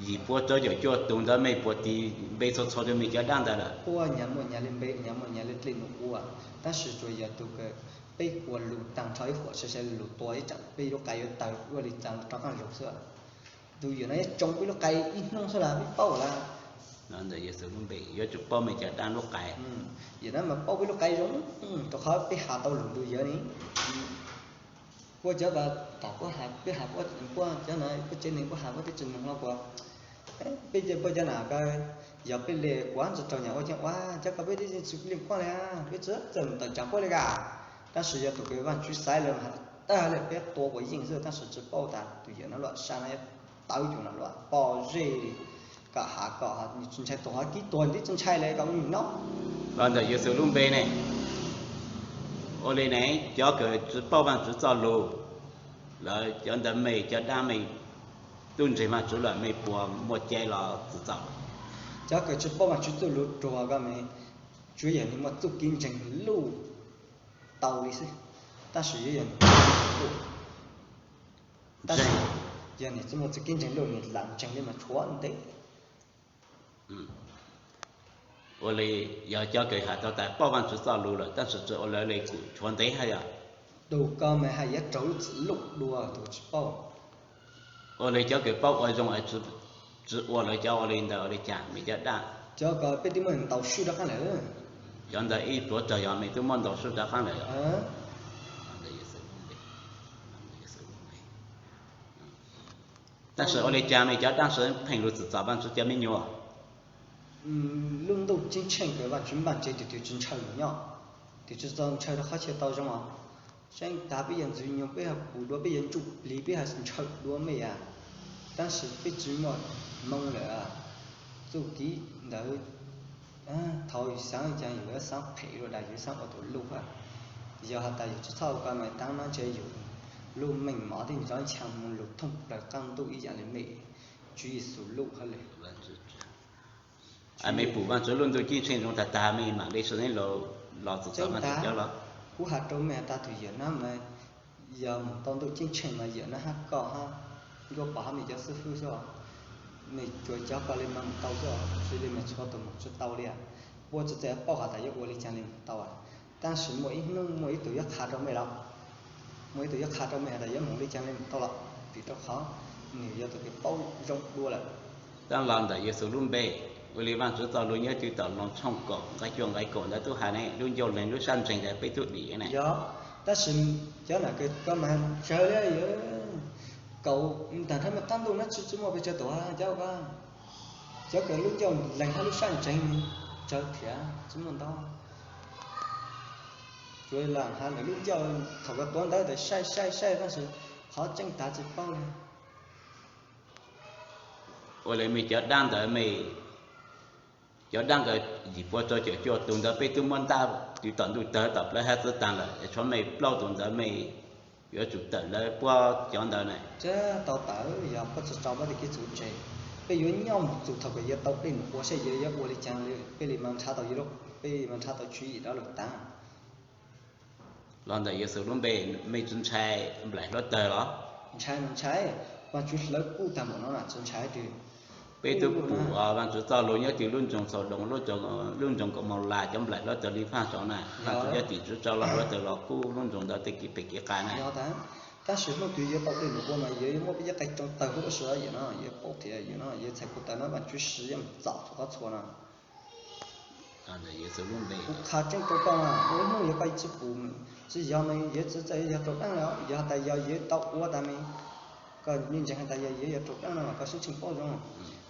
Yim pua rau caum cuaj tug ntawd mej puas tis npe txhua txhua rau mej cov dab ntawd lawm? Puab nyag muaj nyag li npe, nyag muaj nyag li dlej num ua, tab sis tsuas yog tus kws peb ua lug taag nrho ib huam sai sai lug tua ib tsaam peb lub qai yuav tawg ua li cas rov qaab lug xwb. Tus yawm no yuav tsoo peb lub qai ib hnub xwb las peb paub lawm. Los ntawm Yexus lub npe yuav tsum paub mej cov dab lub qai. Yawm no mas paub peb lub qai zoo, rau qhov peb has tau lug ntug yawg ne. Puab cov ko, tom puab has, peb has, puab cov no puab tsev neeg puab has puab twb tsis noog hlo kuas, peb puab cov nam ko, yog peb li kuv ntsis raug nyam ua cheeb ua cov ko peb twb tsis li kuaj li, peb tsis txawj tawm tsaam puab li ka. Tab sis yog tus kws Vaajtswv xaiv lawm has tag li peb tua puas yeej xwb, tab sis tsis paub tas tus yawm no luaj sab no yuav tawv cuag no luaj pob zeb li. Kom has kom nws tsis ntshai tuag, ho kib tuag twb tsis ntshai li kom ua nwg noj. Los ntawm Yexus lub npe ne, ua li ne, cov kws tsis paub Vaajtswv txoj lug, lawv cov ntawd mej cov dab mej tub ntseeg Vaajtswv lawm mej puas muaj cai los txwm txaus? Cov kws tsis paub Vaajtswv txoj lug ruag ko ne, tsuav yog nwg muaj txuj kev ntseeg luj tau li xwb, tab sis yuav yog nwg tab sis yog nwg tsis muaj txuj kev ntseeg luj nwg lam ntseeg li mas tshuav ntev. Ua li, yog cov kws has tau tas paub Vaajtswv txoj lug lawm tab sis tsis ua lawv li kuj tshuav ntev hab yog? Tus ko mas haj yuav raug lub txim luj dua tus tsis paub. Ua li cov kws paub ua zoo tsis ua lawv cov ua li ntawd ua li cas mej cov dab? Cov ko peb twb muab ntaus swb rov qaab lawm. Cov ntawd ib pluav tsaug yog mej twb muab ntaus swb rov qaab lawm. Tab sis ua li cas mej cov dab tsi pheej lug txwm txom Vaajtswv cov me nyuam? Lub ntuj ceeb tsheej kws Vaajtswv npaaj tseg tus twg tsis ntshaw lug nyob, tus twg tsis tau ntshaw rau qhov chaw tau zoo os. Tseeb tag peb yog ntxwg nyoog peb ho pum dua, peb yog ntsuj plig peb ho ntshaw dua mej as. Tab sis peb tsis muaj hmoo lawm. Txuj kev ntawd thaum yus xaav ua caag yus yuav xaav phem dua dag, yus xaav ua tus luj hab. Yog has tas yus tsis txhob ua ko mas taab no ntshe yus lub meej mom tib nrov ncha moog lug thooj plawg qaab ntuj ib yaam le mej Tswv Yexus luj hab le. Mej pum Vaajtswv lub ntuj ceeb tsheej zoo tag tag mej maam le sawv daws los txhua txhua Vaajtswv cov los. Kuv has rau mej has tas tus yawm no mas yog moog tau ntuj ceeb tsheej mas yawm no hab koj hab Nkuaj Pov hab mej cov xib fwb xwb. Mej tsuas cov ko le mas moog tau xwb, tsis li mas txhua tus moog tsis tau li. Puab tsis txawj paub has tas yuav ua le caag le moog tau. Tab sis muaj ib hnub muaj ib tug yuav qha rau mej los, muaj ib tug yuav qha rau mej has tas yuav moog le caag le moog tau los, vim rau qhov nwg yog tus kws paub zoo dua lawm. Tab los ntawm Yexus lub npe, ua li Vaajtswv txoj lug nyob twg tom Loos tshooj kaum nqai cuaj nqai kaum ntawd tub has ne, lub ncauj leeg lub sab ntseeg ntawd peb tub dim ne. Yog, tab sis cov nam kws ko mas tsawg li, kaum tag nrho mej qaab ntuj nab tsi tsi muaj pes tsawg tus cov ko. Cov kws lub ncauj leeg hab lub sab ntseeg tsawg thiab tsi muaj ntau. Tsuas lam has ntawm lub ncauj thaum ko tuav ntawv tas saib saib saib tab sis qhov tseeb tag tsi paub li. Ua li mej cov dab ntawd mej, cov dab ntawd yim pua rau caum cuaj tug ntawd peb tub muab ntab twv tom ntuj tawg tom plawv hab txwv taag lawm, tshuav mej plaub tug ntawd mej yuav tsum tawm lawv puab cov ntawd na. Tsi tau tawm, yog puab tsi tso puab tej kev txhum tseg, peb yuav nyob moog txug thaum kws yuav tau dlej num ua saib yuav yuav ua li caag li peb li mas nrhav tau yuav, peb li mas nrhav tau tswv yim dlab lug taag. Los ntawm Yexus lub npe, mej tsi ntshai nplaim hluav tawg los? Ntshai mas ntshai, Vaajtswv hlawv kub taag npaum no na tsi ntshai twg. Peb tub pum Vaajtswv txoj lug nyob twg lub nroog Xaudoos, lub nroog Kaumaulas cov nplaim hluav tawg li faaj saud na, Vaajtswv cov tim tswv tso los hluav tawg los kub lub nroog ntawd tej kev phem kev qas na. Tab sis hnub twg yuav tau dlej num ua mas yuav muab peb cov qai tsoo tawg huv lub sij hawm no, yuav paub tias yawm no yog txhais kuv tawm no Vaajtswv siv yuav mus txaus txhua qhov txhua no. Kuv qha tseeb rau koj, hnub yuav koj tsis pum, tsis yog mas yuav txawj yog raug dab los yog has tas yog yuav tau ua tas mas koj ntseeg has tas yog yuav yog raug dab no los koj sib tsheej paub zoo.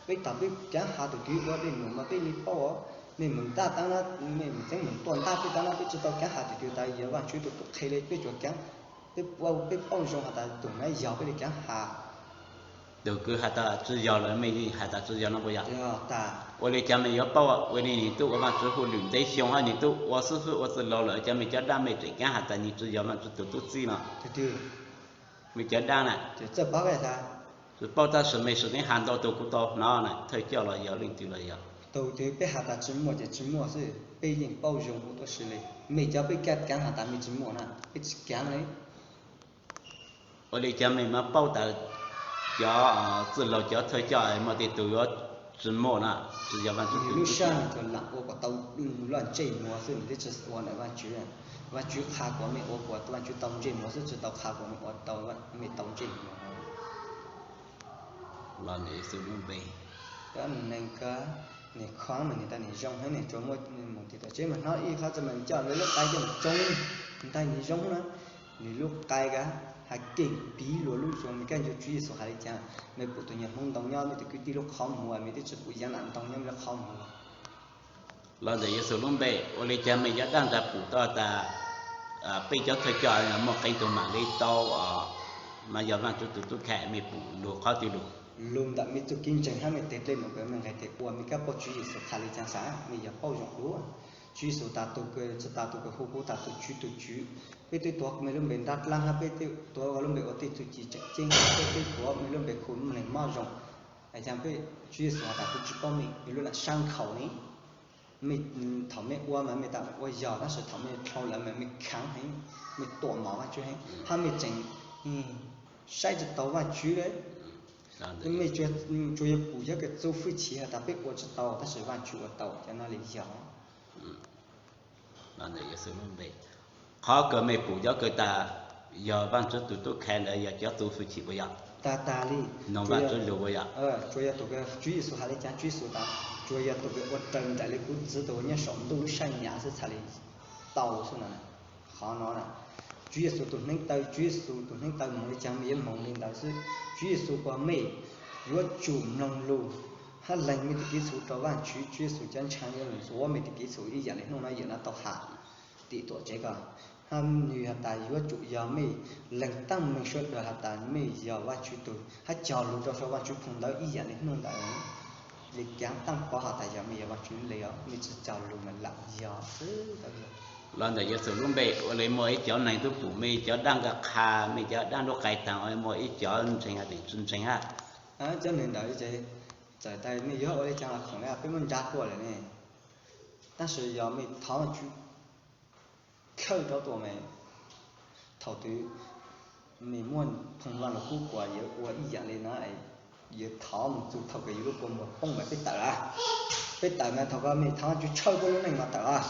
Peb tas peb kav has tus twg ua dej num mas peb li paub, mej mus ntaj tab na, mej mus txeeb mus tuaj ntaj peb tab na peb tsis tau kav has tus twg tas yog Vaajtswv tus tub qhe li peb tsuas kav, peb paub zoo has tas tus na yog peb li kav has. Tus kws has tas tsis yog lawm mej has tas tsis yog no puas yog? Ua li cas mej yuav paub ua li nws tub ua Vaajtswv hauj lwm ntev xyoo hab nws tub ua xwb xwb ua txwj laug lawm cas mej cov dab mej tseem kav has tas nws tsis yog Vaajtswv tus tub txib no? Mej cov dab na, tsis paub tab sis mej sawv daws has ntau tus kuv tau hnov na, thawj coj los yog leej twg los yog. Tus twg peb has tas tsis muaj ces tsis muaj xwb, peb yeej paub zoo huv tuab si li. Mej cov peb kav has tas mej tsis muaj na, peb tsis kav li. Ua li cas mej mam paub tas cov txwj laug cov thawj coj muaj tej tus yuav tsis muaj na, tsis yog Vaajtswv tus tub txib? Lub sab nws tsuas lam ua kom tau loj ntsej muag xwb nws twb tsis ua ntawm Vaajtswv. Vaajtswv qha kom mej ua kom Vaajtswv tau ntsej muag xwb tsis tau qha kom mej ua tau, mej tau ntsej muag. Los ntawm Yexus lub npe. Cov neeg kawg, nws khov mas nws tas nws zoo heev, nws tsuas muaj mus tim tom tsev mas hnov ib qho txawm mas coj nws lub qai coj mus tsoo ntaig nws zoo na. Nws lub qai kawg has keej piv luag lub zoo. Mej kab ncu Tswv Yexus hais li cas? Mej pum tus nyuag Hmoob ntoo nyob mej tus kwv tij lub qhov muag, mej twb tsis pum yav nam ntoo nyob mej lub qhov muag. Los ntawm Yexus lub npe, ua li cas mej cov dab ntawd pum tau tas peb cov thawj coj muaj qee tug mam li tau, mas yog Vaajtswv tus tub kha mej pum lug qhov twg lug? Lug ntawm mej txuj kev ntseeg hab mej tes dlej num kws mej nqes tes ua. Mej kab paub Tswv Yexus qha li cas xav? Mej yog paub zoo dua. Tswv Yexus tas tus kws, tsis tas tus kws hu kuv tas tus Tswv, tus Tswv. Peb twb tuav mej lub npe ntab dlaab hab peb twb tuav lub npe ua tej txuj ci tseem ceeb, peb twb tuav mej lub npe khu mej mob zoo. Yog peb, Tswv Yexus has tas kuv tsis paub mej, mej lub lam sab nkhaus ne. Mej thaum mej ua mas mej tas ua yog, tab sis thaum mej dlhau lawm mas mej khaav heev, mej tuam mom Vaajtswv heev hab mej tseem saib tsis taus Vaajtswv le. Mej tsuas yog pum cov kws txuj fwj chim has tas peb ua tsis tau tab sis Vaajtswv ua tau, cov no li yog. Qhov kws mej pum cov kws tas yog Vaajtswv tus tub kha ntawd yog cov txuj fwj chim puas yog? Tag tag li. Noog Vaajtswv lug puas yog? Tsuas yog tus kws Tswv Yexus has li cas, Tswv Yexus tas tsuas yog tus kws ua raws nraim li kuv Txiv tus nyob saum ntuj lub sab nyav xwb txhaj li tau xwb no. Qhov no na, Tswv Yexus tus hneev taw, Tswv Yexus tus hneev taw moog li cas mej yuav moog li ntawd xwb. Tswv Yexus kuas mej yuav tsum mloog lug hab lees mej tej kev txhum rau Vaajtswv, Tswv Yexus cov ntshav yuav lug ntxuav mej tej kev txhum ib yam li hnub no yawm no tau has tim tuam tsev ko. Hab nwg has tas yuav tsum yog mej lees taag meeg suav dlawg has tas mej yog Vaajtswv tug hab cog lug rau saum Vaajtswv phoo ntawd ib yam li hnub ntawd. Li kaav taab pov has tas yog mej yog Vaajtswv le os, mej tsis cog lug mas lam yog xwb. Los ntawm Yexus lub npe ua li muaj ib cov neeg tub pum mej cov dab nkag qha, mej cov dab nruab qai taag, ua li muaj ib cov ntseeg hab tseem tsis ntseeg hab. Cov neeg ntawd ces txawm tas mej yuav ua li cas los khoom li peb muab ntsa tuaj lawm ne. Tab sis yog mej thov Vaajtswv khawb rau tuaj mas thaum twg mej muab phoo Vaaj Lug Kub kuas yuav ua ib yam li no, yuav thov moog txug thaum kws yus lub kua muag poob mas peb tawm lawm. Peb tawm mas thaum ko mej thov Vaajtswv tshawb puab lub neej mas tawm lawm,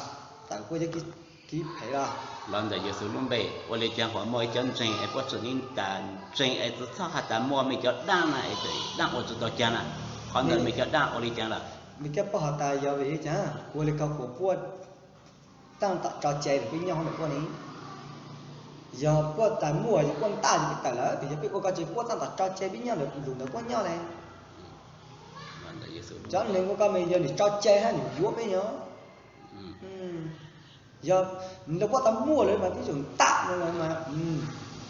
tawm puab cov kev phem lawm. Los ntawm Yexus lub npe, ua li cas huam muaj ib cov ntseeg es puab tseem tas ntseeg es tsis txhob has tas muaj mej cov dab na es dab ua tsis tau cas na, qhov ntawd mej cov dab ua li cas lawm? Mej kab paub has tas yog vim li cas ua li ko kuas puab taab tom tso cai lawm peb nyob ntawm puab ne. Yog puab tas muaj yog puab ntaj yog peb tawm lawm, yog peb ua ko ces puab taab tom tso cai peb nyob lawm lug ntawm puab nyob le. Cov neeg ua ko mas yog nws tso cai hab nws yuav peb nyob. Yog nws puab tas muaj lawm mas peb yuav ntaj no lawm mas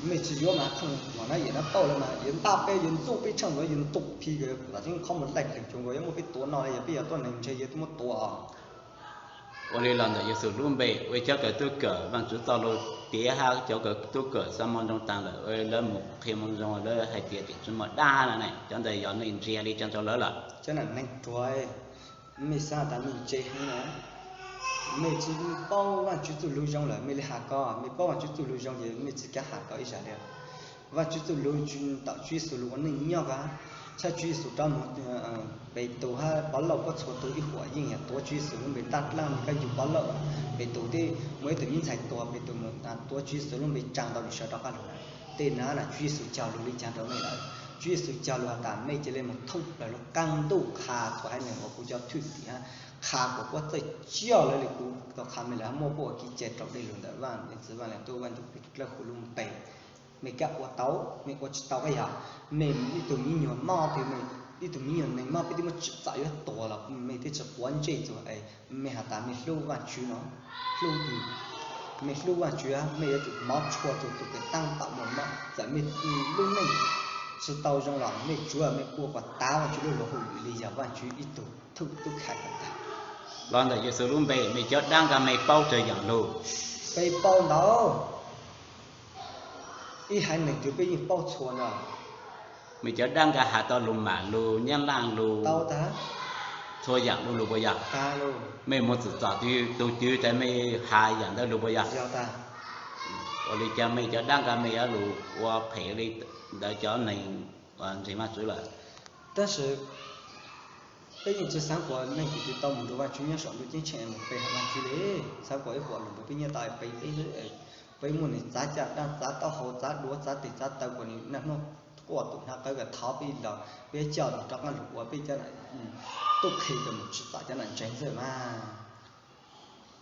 mej tsis yuav mas khoom no yam no tau lawm mas yuav ntaj peb, yuav ntxuj peb tshaaj, yuav ntuj phi kws tam tseeb qhov muag laij leeg cuag nkaus yuav muab peb tuav no, yog peb yog tuab neeg ntshe yuav muab tuav os. Ua li los ntawm Yexus lub npe, ua cov kws tub kawm Vaajtswv txoj lug tiav hab cov kws tub kawm xa moo zoo taag lawm, lawv mus qhia moo zoo lawv hais tias tseem tsis muaj dab no ne, cov ntawd yog nej ntsia li cas rau lawv lawm? Cov nam neeg ruam, mej xav tas mej ntse heev na, mej tsis paub Vaajtswv txuj lug zoo lawm mej li has ko, mej paub Vaajtswv txuj lug zoo ces mej tsis kav has ko ib zag li. Vaajtswv txuj lug, thaum Tswv Yexus lug ua neej nyob ko, txhaj Tswv Yexus rov moog, Petus hab Povlauj puab txhua tug ib huam yeej yog tuav Tswv Yexus lub npe ntaj dlaab, kab yug Povlauj, Petus teb muaj ib tug me ntxhais tuag, Petus mus tuav Tswv Yexus lub npe tsaa ntau nws sawv rov qaab lug lawm. Tej no na Tswv Yexus cog lug li caag rau mej lawm? Tswv Yexus cog lug has tas mej cia li mus thoob plawg lub qaab ntuj qha txhua haiv neeg ua kuv cov thwj tim hab qha kuas puab txawj ciaj lawv li kuv tau qha mej lawm, muaj puab ua kev cai raus dej lug ntawm Vaajtswv Vaaj Leej Tub Vaaj Ntuj Dlawb Huv lub npe. Mej kab ua tau, mej ua tsi tau kab yog mej ib tug miv nyuas mob, ib tug miv nyuas neeg mob, peb tib muab tsim txom yuav tuag los mej tib tsi quav ntsej txug es mej has tas mej hlub Vaajtswv no, hlub, mej hlub Vaajtswv mej yuav tsum hmov tshua txug tug kws taab tom muaj mob, txawm mej lub neej tsi tau zoo los mej tsuav mej ua kom tav Vaajtswv lub luag hauj lwm li yog Vaajtswv ib tug thwj tub khai kom tag. Los ntawm Yexus lub npe, mej cov dlaab kag mej paub tsawg yaam lug? Peb paub ntau, ib haiv neeg twg peb yeej paub txhua no. Mej cov dlaab kag has tau lug Maam lug, Nyab Laaj lug, txhua yaam lug lug puas yog? Mej moog txwm txom twg tug twg tas mej has yaam ntawd lug puas yog? Ua li cas mej cov dlaab kag mej yuav lug ua phem li ntawd cov neeg ntseeg Vaajtswv lawm? Tab sis peb yeej tsi xaav kuas neeg twg twg tau moog nrug Vaajtswv nyob saum ntuj ceeb tsheej moog pe hawm Vaajtswv li. Xaav kuas ib huam lug nrug peb nyob tau peb, peb muaj nwg txav caj dlaab, txav taub hau, txav duav, txav teg txav taw, kuas nwg naj hnub quaj tus hnav qawv kag thov peb los peb coj nwg rov qaab lug ua peb cov nam tub qhe kws moog tsim txom cov nam ntseeg xwb mas.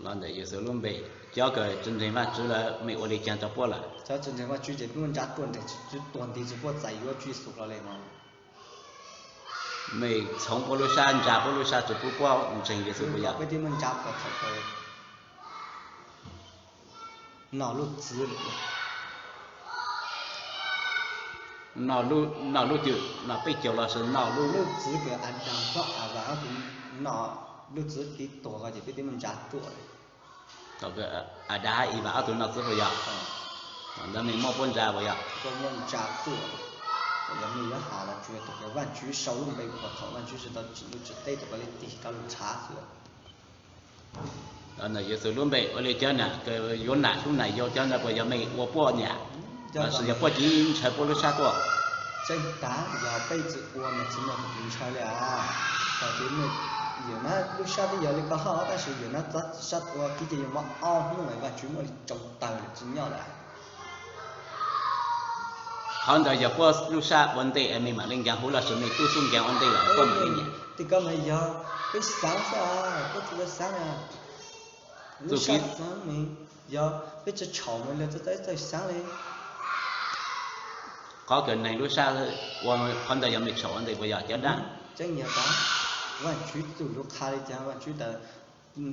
Los ntawm Yexus lub npe, cov kws tsi ntseeg Vaajtswv lawm mej ua li caag rau puab lawm? Cov tsi ntseeg Vaajtswv ces peb muab ntsa tuaj nreg, tuag nti tsi puab txais yuav Tswv Yexus hlo li no. Mej txhoov puab lub sab, ntsa puab lub sab tsi pub puab ntseeg Yexus puas yog? Peb tib muab ntsa puas txhaum kawg. Nom lub txwv, nom lub twg, nom peb caug los sis nom lub, lub txwv kws Adas hab Evas ob tug, nom lub txwv kev tuag ko ces peb tib muab ntsa tuaj. Adas hab Evas ob tug nom txwv puas yog? Ntawd mej muab puab ntsa puas yog? Puab muab ntsa tuaj. Yog mej yuav has los tsuas yog tug kws Vaajtswv sau lub npe puag thaum Vaajtswv tsi tau tsim ntuj tsim teb, tug kws le tig rov lug ntshav xwb. Yexus lub npe, ua li cov nam kws yuav nam hlub nam yau cov ntawd puas yog mej ua puab nyam, los sis yog puab cev ntshaw puab lub sab tuaj? Tseeb tas yog peb tsi ua mas tsi muaj tug kws ntshaw li as. Thaum twg mej, yawm nab lub sab twb yog li ko hab tab sis yawm nab txav sab ua kev cai yuav mob ob hnub es Vaajtswv muab li tsoo tawg lawm tsi nyob lawm. Qhov ntawd yog puab lub sab ua ntej es mej mam li nkaag huv los sis mej tub xub nkaag ua ntej los puab mam li nyiam? Tej ko mas yog peb xaav xwb, puab tsi ua xaav. Lub sab xaav mas yog peb tsi tshau mas lawv txawj txawj xaav li. Qhov kws neeg lub sab ua, qhov ntawd yog mej tshau ua ntej puas yog cov dlaab? Tseeb yog tas Vaajtswv txuj lug qha li cas, Vaajtswv tas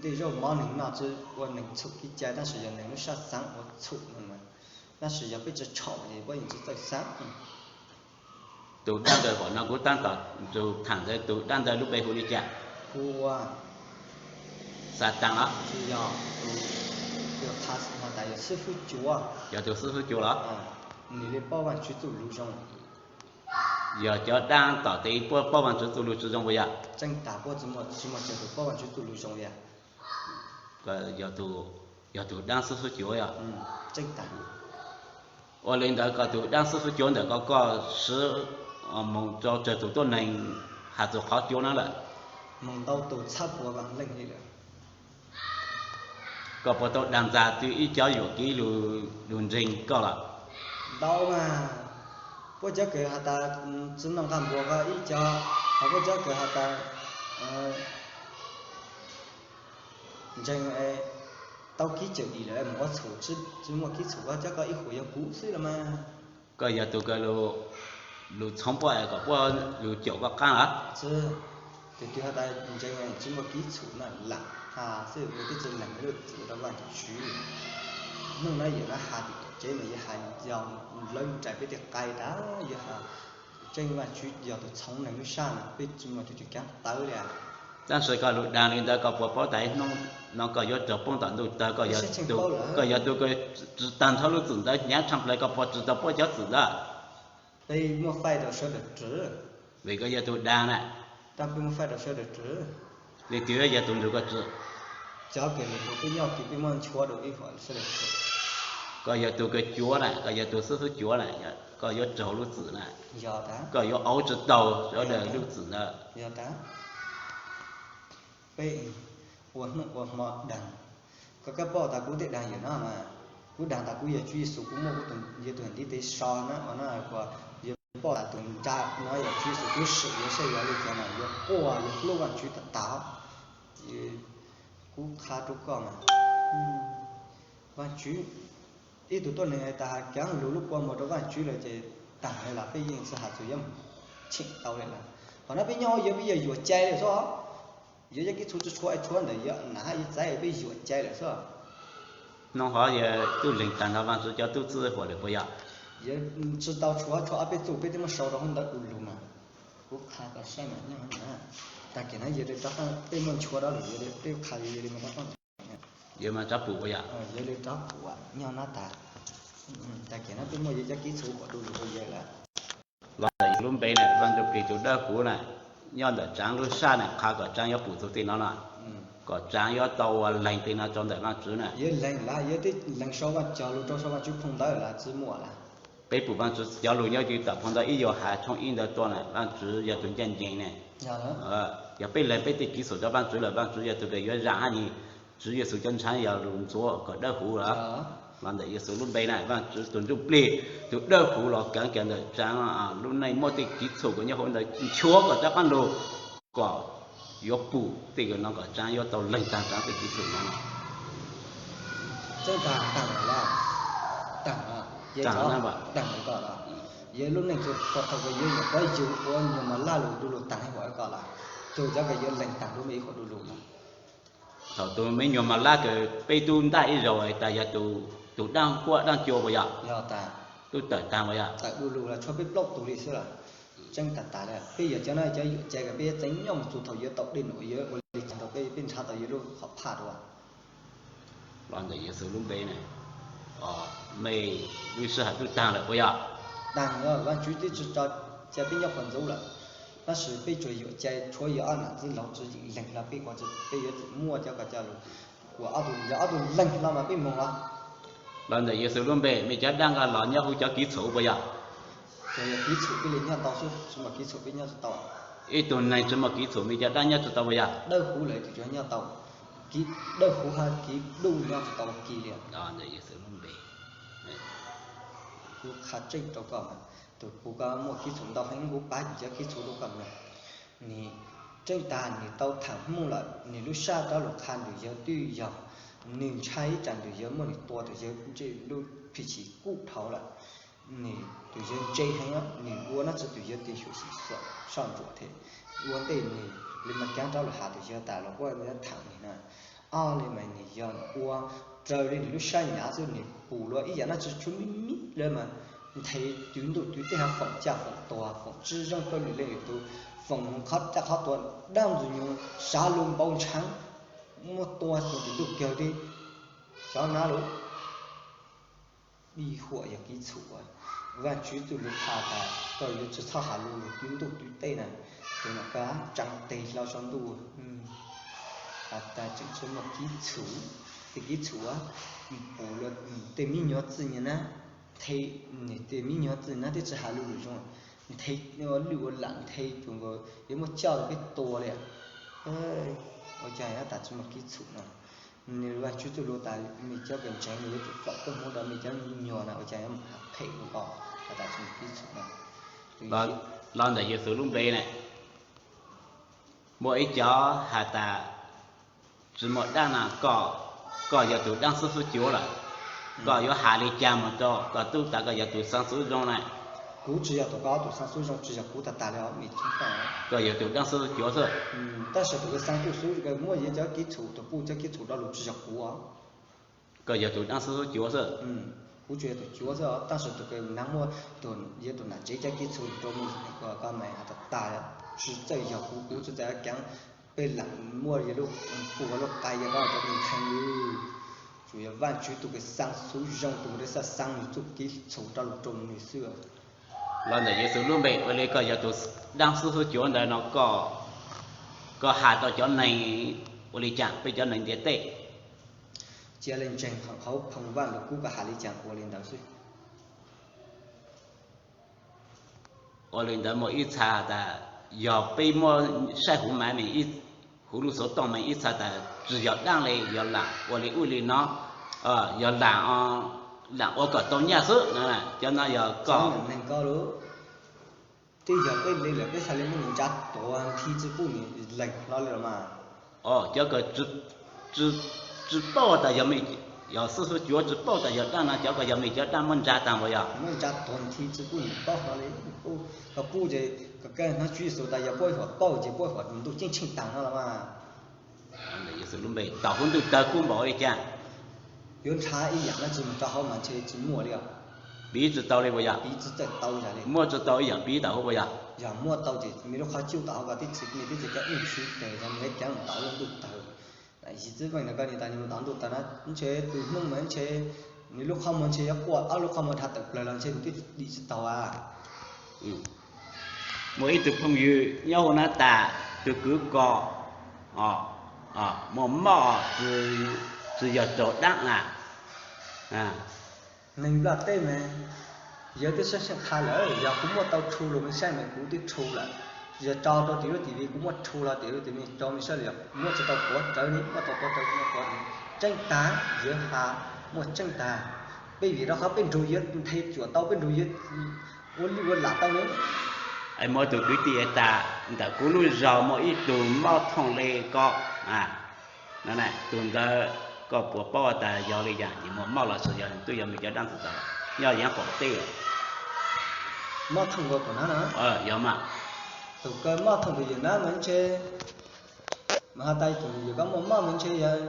tej zaub mov neeg noj tsi ua neeg txhum kev cai, tab sis yog neeg lub sab xaav ua txhum neeg mas. Tab sis yog peb tsi tshau ces puab yeej tsi txawj xaav. Tug dlaab ntawd huam no kuv taab tom tug thaam ntawd, tug dlaab ntawd lub npe hu li cas? Hu ua Xatas los? Tsi yog, tus, tus qha has tas yog xib fwb cuav. Yog tus xib fwb cuav los? Nwg le paub Vaajtswv txuj lug zoo. Yog cov dlaab tom tes puab paub Vaajtswv txuj lug tsi zoo puas yog? Tseeb tas puab tsi muaj, tsi muaj cov tug paub Vaajtswv txuj lug zoo li. Yog tus dlaab xib fwb cuav yog? Ua li ntawd koj tus dlaab xib fwb cuav ntawm koj, koj swv moog rau tsawg tug tuab neeg has txug qhov cuav na lawm? Moog ntau tug txhab puas vaam leej li lawm. Koj puas tau daag ntxag tug ib cov yuam kev lug ntseeg koj los? Ntau mas, puab cov kws has tas tsi noj nqaj npuas ko ib co, ho puab cov kws has tas ntseeg tau kev cawm dim lawm mus ua txhum, tsi muaj kev txhum ko, cov ko ib huam yog kuv xwb los mas. Koj yog tug kws lug txhoov puab es kom puab lug caum koj qaab los? Tsi, tus twg has tas ntseeg tsi muaj kev txhum na, lam has xwb, nws twb tsi lees lub txim rau Vaajtswv. Hnub no yawm no has tim tsev mas yuav has yog lawv rais peb tej qai tas yuav has tseeb Vaajtswv yog tus txhoov neeg lub sab no, peb tsi muaj tus twg kaav tawv li. Tab sis koj lug daag li ntawd koj puas paub tas ib hnub no koj yuav raug poob tom ntuj tawg? Koj yog tug kws tsi taag nrho lub txim ntawd hnyav tshaaj plawg, koj puas tsi tau puab cov txim ntawd? Peb muab faij rau sawv daws tsi, vim koj yog tug daag na. Tab peb muab faij rau sawv daws tsi, vim twg yog tug nrug koj tsi? Cov kws nrug peb nyob kws peb muab nchuav rau ib huam sawv daws tsi. Koj yog tug kws cuav na, koj yog tug xib fwb cuav na, koj yuav raug lub txim na. Koj yuav auv tsi tau sawv daws lub txim ntawd. Peb ua hnub ua hmo daag, koj kab paub tas kuv tej daag yawm no mas, kuv daag tas kuv yog Tswv Yexus, kuv muaj kuv tus, yog tus ntiv tes so na, ua no kuas yuav paub tas tus nra no yog Tswv Yexus, kuv sim yuav saib yog li cas mas yuav quaj yuav hlub Vaajtswv tas tas. Kuv qha rau koj mas, Vaajtswv, ib tug tuab neeg has tas has kaav lug lub kua muag rau Vaajtswv lawm ces taag le lawm, peb yeej tsi has txug yuav cheem tau le lawm. Qhov no peb nyob hauv yawg peb yog yuam cai lawm xwb, yog cov kib txhu tsi tshua tshua ntawm yawg nam hab yawg txaiv peb yuam cai lawm xwb. Nub hov yawg tub leeg taag nrho Vaajtswv cov tub txib huam lawm puas yog? Yawg tsi tau tshua tshua ob peb txuj peb twb muab sau rau hauv ntawv du lug mas. Kuv qha koj saib mas nyob na, tag kis no yawg le rov qab peb muaj nchuav dab lug yawg le peb qha yawg le mas rov qab, yawg mas rov pum puas yog? Yawg le rov pum nyob na tas, tag kis no peb muaj yawg cov kib txhu huam du lug rau yawg lawm. Los ntawm yawg lub npe na, Vaaj Ntsuj Plig tus dawb huv na, nyob ntawm Tsaav lub sab na, qha kom Tsaav yuav pum txug tej no na, kom Tsaav yuav tau ua leeg tej no rau ntawm Vaajtswv na. Yawg leeg lawm, yawg twb leeg sau Vaaj, cog lug rau sau Vaajtswv phau ntawv lawm tsi muaj lawm. Peb pum Vaajtswv cov lug nyob rau tom phau ntawv ib Yauhas tshooj ib ntawd tuaj na, Vaajtswv yog tus ncaj ncees ne. Yog peb leeg peb tej kib txhu rau Vaajtswv lawm, Vaajtswv yog tus kws yuav zam hab nyiag. Tswv Yexus cov ntshav yog lug ntxuav kom dawb huv lawm. Los ntawm Yexus lub npe na, Vaajtswv tus Ntsuj Plig tus dawb huv los kaav kaav ntawm Tsaav lub neej muaj tej kib txhu kws nyob hauv ntawd nchuav kom rov qaab lug, kom yuav pum tej kws no kom Tsaav yuav tau leeg taag Tsaav tej kib txhu no. Tseeb taag, taag lawm, taag, taag lawm koj los, yawg lub neej txug thaum kws yawg nyuam qhuav yug ua nyuag mos laj lug du lug taag ib huam koj los, txug cov kws yuav leeg taag dua muaj ib huam du lug no. Thaum tus me nyuam mos laj kws peb tub ntaj ib zaug tas yog tus daaj huab daaj cua puas yog? Tub tawm taag puas yog? Tawm du lug los tshuav peb plaub tug li xwb los. Tseeb taag tas le, peb yog cov no cov yuam cai kws peb yuav txeev nyob mus txug thaum yuav tau dej num yuav ua li cas rau peb, peb nrhav tau yawg lub qhov phaj rau. Los ntawm Yexus lub npe na, mej lub sij hawm tub taag lawm puas yog? Taag, Vaajtswv twb tsi tso ca peb nyob qhov ntxov lawm, tab sis peb tsuas yuam cai tshuav yog ob nam txiv laug tsi leeg hlo peb ua, peb yuav tsum muaj cov ko coj lug, kuas ob tug, yog ob tug leeg hlo mas peb moog los. Los ntawm Yexus lub npe, mej cov dab nqaj los nyob huv cov kib txhu puas yog? Tsuas yog kib txhu peb le nyob tau xwb, tsi muaj kib txhu peb nyob tsi tau. Ib tug neeg tsi muaj kib txhu mej cov dab nyob tsi tau puas yog? Dawb huv lawm tus tsuas nyob tau, kib dawb huv hab kib duj nyob tsi tau kis li. Ntawm Yexus lub npe, kuv qha tseeb rau koj, tus puv koj muaj kib txhu ntau heev, kuv pab cov kib txhu rau koj na. Nwg tseeb taag nwg tau thaam hmoov lawm, nwg lub sab rov lug qha ntug yawg twb yog nwg ntshai ib tsam ntug yawg muab nwg tua, tus yawg ntsej lub phim chim kuj dhau lawm. Nwg tus yawg ntse heev, nwg ua nab tsi tus yawg tes xyuam xim soj ntsuam thiab. Ua ntej nwg li mas kaav rov lug has tus yawg tas los ua thaam nwg na. Ob li mas nwg yog ua raws li nwg lub sab nyav xwb, nwg pum luag ib yam nab tsi tshuav me me lawm mas nthe twv ntuj twv teb hab foom caj foom tuag, foom tsib zoo rau lwm leej lwm tug, foom moog qhov caj qhov tuag, dab ntxwg nyoog sav lug npau ntshaav, muab tua tug twm ntuj kawg li. Xyov nab lug, ib huam yog kib txhu. Vaajtswv txuj lug qha tas koj yuav tsi txhob has lug lug twv ntuj twv teb na, tus no koj tsaa teg hlo sau ntuj. Has tas tseem tsi muaj kib txhu, tej kib txhu pum luag tej me nyuam txwj nyam na, nthe tej me nyuam txwj na twb tsi has lug lug zoo, nthe ua lwj ua lam nthe cuag nkaus yuav muab coj lug peb tua li. Ua caag has tas tsi muaj kib txhu no? Nwg Vaajtswv txuj lug tas mej cov kws ntseeg nwg yuav tsum foom koob hmoov rau mej cov me nyuam na, ua caag yuav has phem rau koj has tas tsi muaj kib txhu no? Los ntawm Yexus lub npe na, muaj ib cov has tas tsi muaj dab na, koj, koj yog tus daab xib fwb cuav lawm, koj yuav has li cas mus rau koj tub tas koj yog tus xaa xub zoo na? Kuv tsi yog tus, koj tus xaa xub zoo tsi yog kuv tag tag li os. Koj yog tus daab xib fwb cuav xwb. Tab sis tus kws xaa xub zoo kws muaj yawg cov kib txhu, tus kuj cov kib txhu rau lug tsi yog kuv os. Koj yog tus daab xib fwb cuav xwb. Kuv tsuas yog tus cuav xwb, tab sis tus kws naav muaj, yog tus nam tsev cov kib txhu rau mej, koj mas has tas tag, tsi txawj yog kuv, kuv tsi txawj kaav. Peb lam muaj yawg lub, pum lub qai yawg koj cov kws nthe, tsuas yog Vaajtswv tug kws xaa xub zoo, tus kws xaa xaa nwg txuj kib txhu rau lug rau nwg xwb. Los ntawm Yexus lub npe, ua li koj yog tus daab xib fwb cuav ntawd no, koj has rau cov neeg ua li cas, peb cov neeg ntiaj teb? Cia li ntseeg hauv Phoo Vaj Lug Kub koj has li cas ua li ntawd xwb. Ua li ntawd muaj ib txha tas, yog peb muab saib huv mas, huv lub xov tooj mas ib txha tas tsi yog daab li, yog laam ua li ub li no, yog laam, laam ua kom tau nyaj xwb. Cov no yog koj neeg ko lawm. Twb yog peb li lawm peb xav li muab nws ntsa tuav nthi tsi pub nws leeg hlo li los mas. Cov ko tsis paub tas yog, yog xib fwb cuav tsis paub tas yog dab no, cov ko yog me cov dab muab ntsa tag puas yog? Muab ntsa tuag nthi tsis pub nws paub hlo li. Koj pub ces koj hnov tswv yim xav tas yog puab ib huam paub ces puab ib huam ntuj ceeb tsheej tag no los mas. Yexus lub npe tau hub ntuj tawg kub npaum li cas? Yuav nrhav ib yam no tsis mus rau hauv mas ntshe tsis muaj li os. Piv tsis tau li puas yog? Piv tsis tau li. Muaj tsis tau ib yam piv tau hauv puas yog? Yog muaj tau ces me lub qhov cub tau hauv ko tib txhis, me tib txhis cov ub tsis tes yog me ceev tau lub ntuj tawg. Yim txwv peej ntawm koj niam tais nws mus tau ntuj tawg na, ntshe tus hnub mas ntshe nws lub qhov muag ntshe yuav quaj, ob lub qhov muag dhau tawm plaws los ntshe nws twb dim tsis tau a. Muaj ib tug phooj ywg nyob hauv na tas, tus kwv ko muaj mob, tsis yog raug dab na. Neeg nplaj teb mas, yawg twb sab sab qha lawm, yog kuv muaj tau rhu los me saib mas kuv twb rhu lawm. Yog rau rau tim lub tim vim kuv muaj rhu los tim lub tim me rau me saib los muaj tsis tau tuav rawv li, muaj tau tuav rawv kuv muaj tuav rawv. Tseeb tag, yawg has muaj tseeb tag. Peb vim rau qhov peb nrug yawg nthe cuam tau, peb nrug yawg ua lij ua lam tau ne. Es muaj tus kwv tij tas, ntawm kuv lub zos muaj ib tug mob thooj li ko, tus ntawd koj puas paub tas yog li cas, nws muaj mob los sis yog nws twb yog me cov dab ntxwg tau nyob yeeb qaum teb? Mob thooj ko tus na, yog mas. Tus ko mob thooj tus yawm nab mas ntshe, mas has tas tus yawm koj muaj mob mas ntshe yog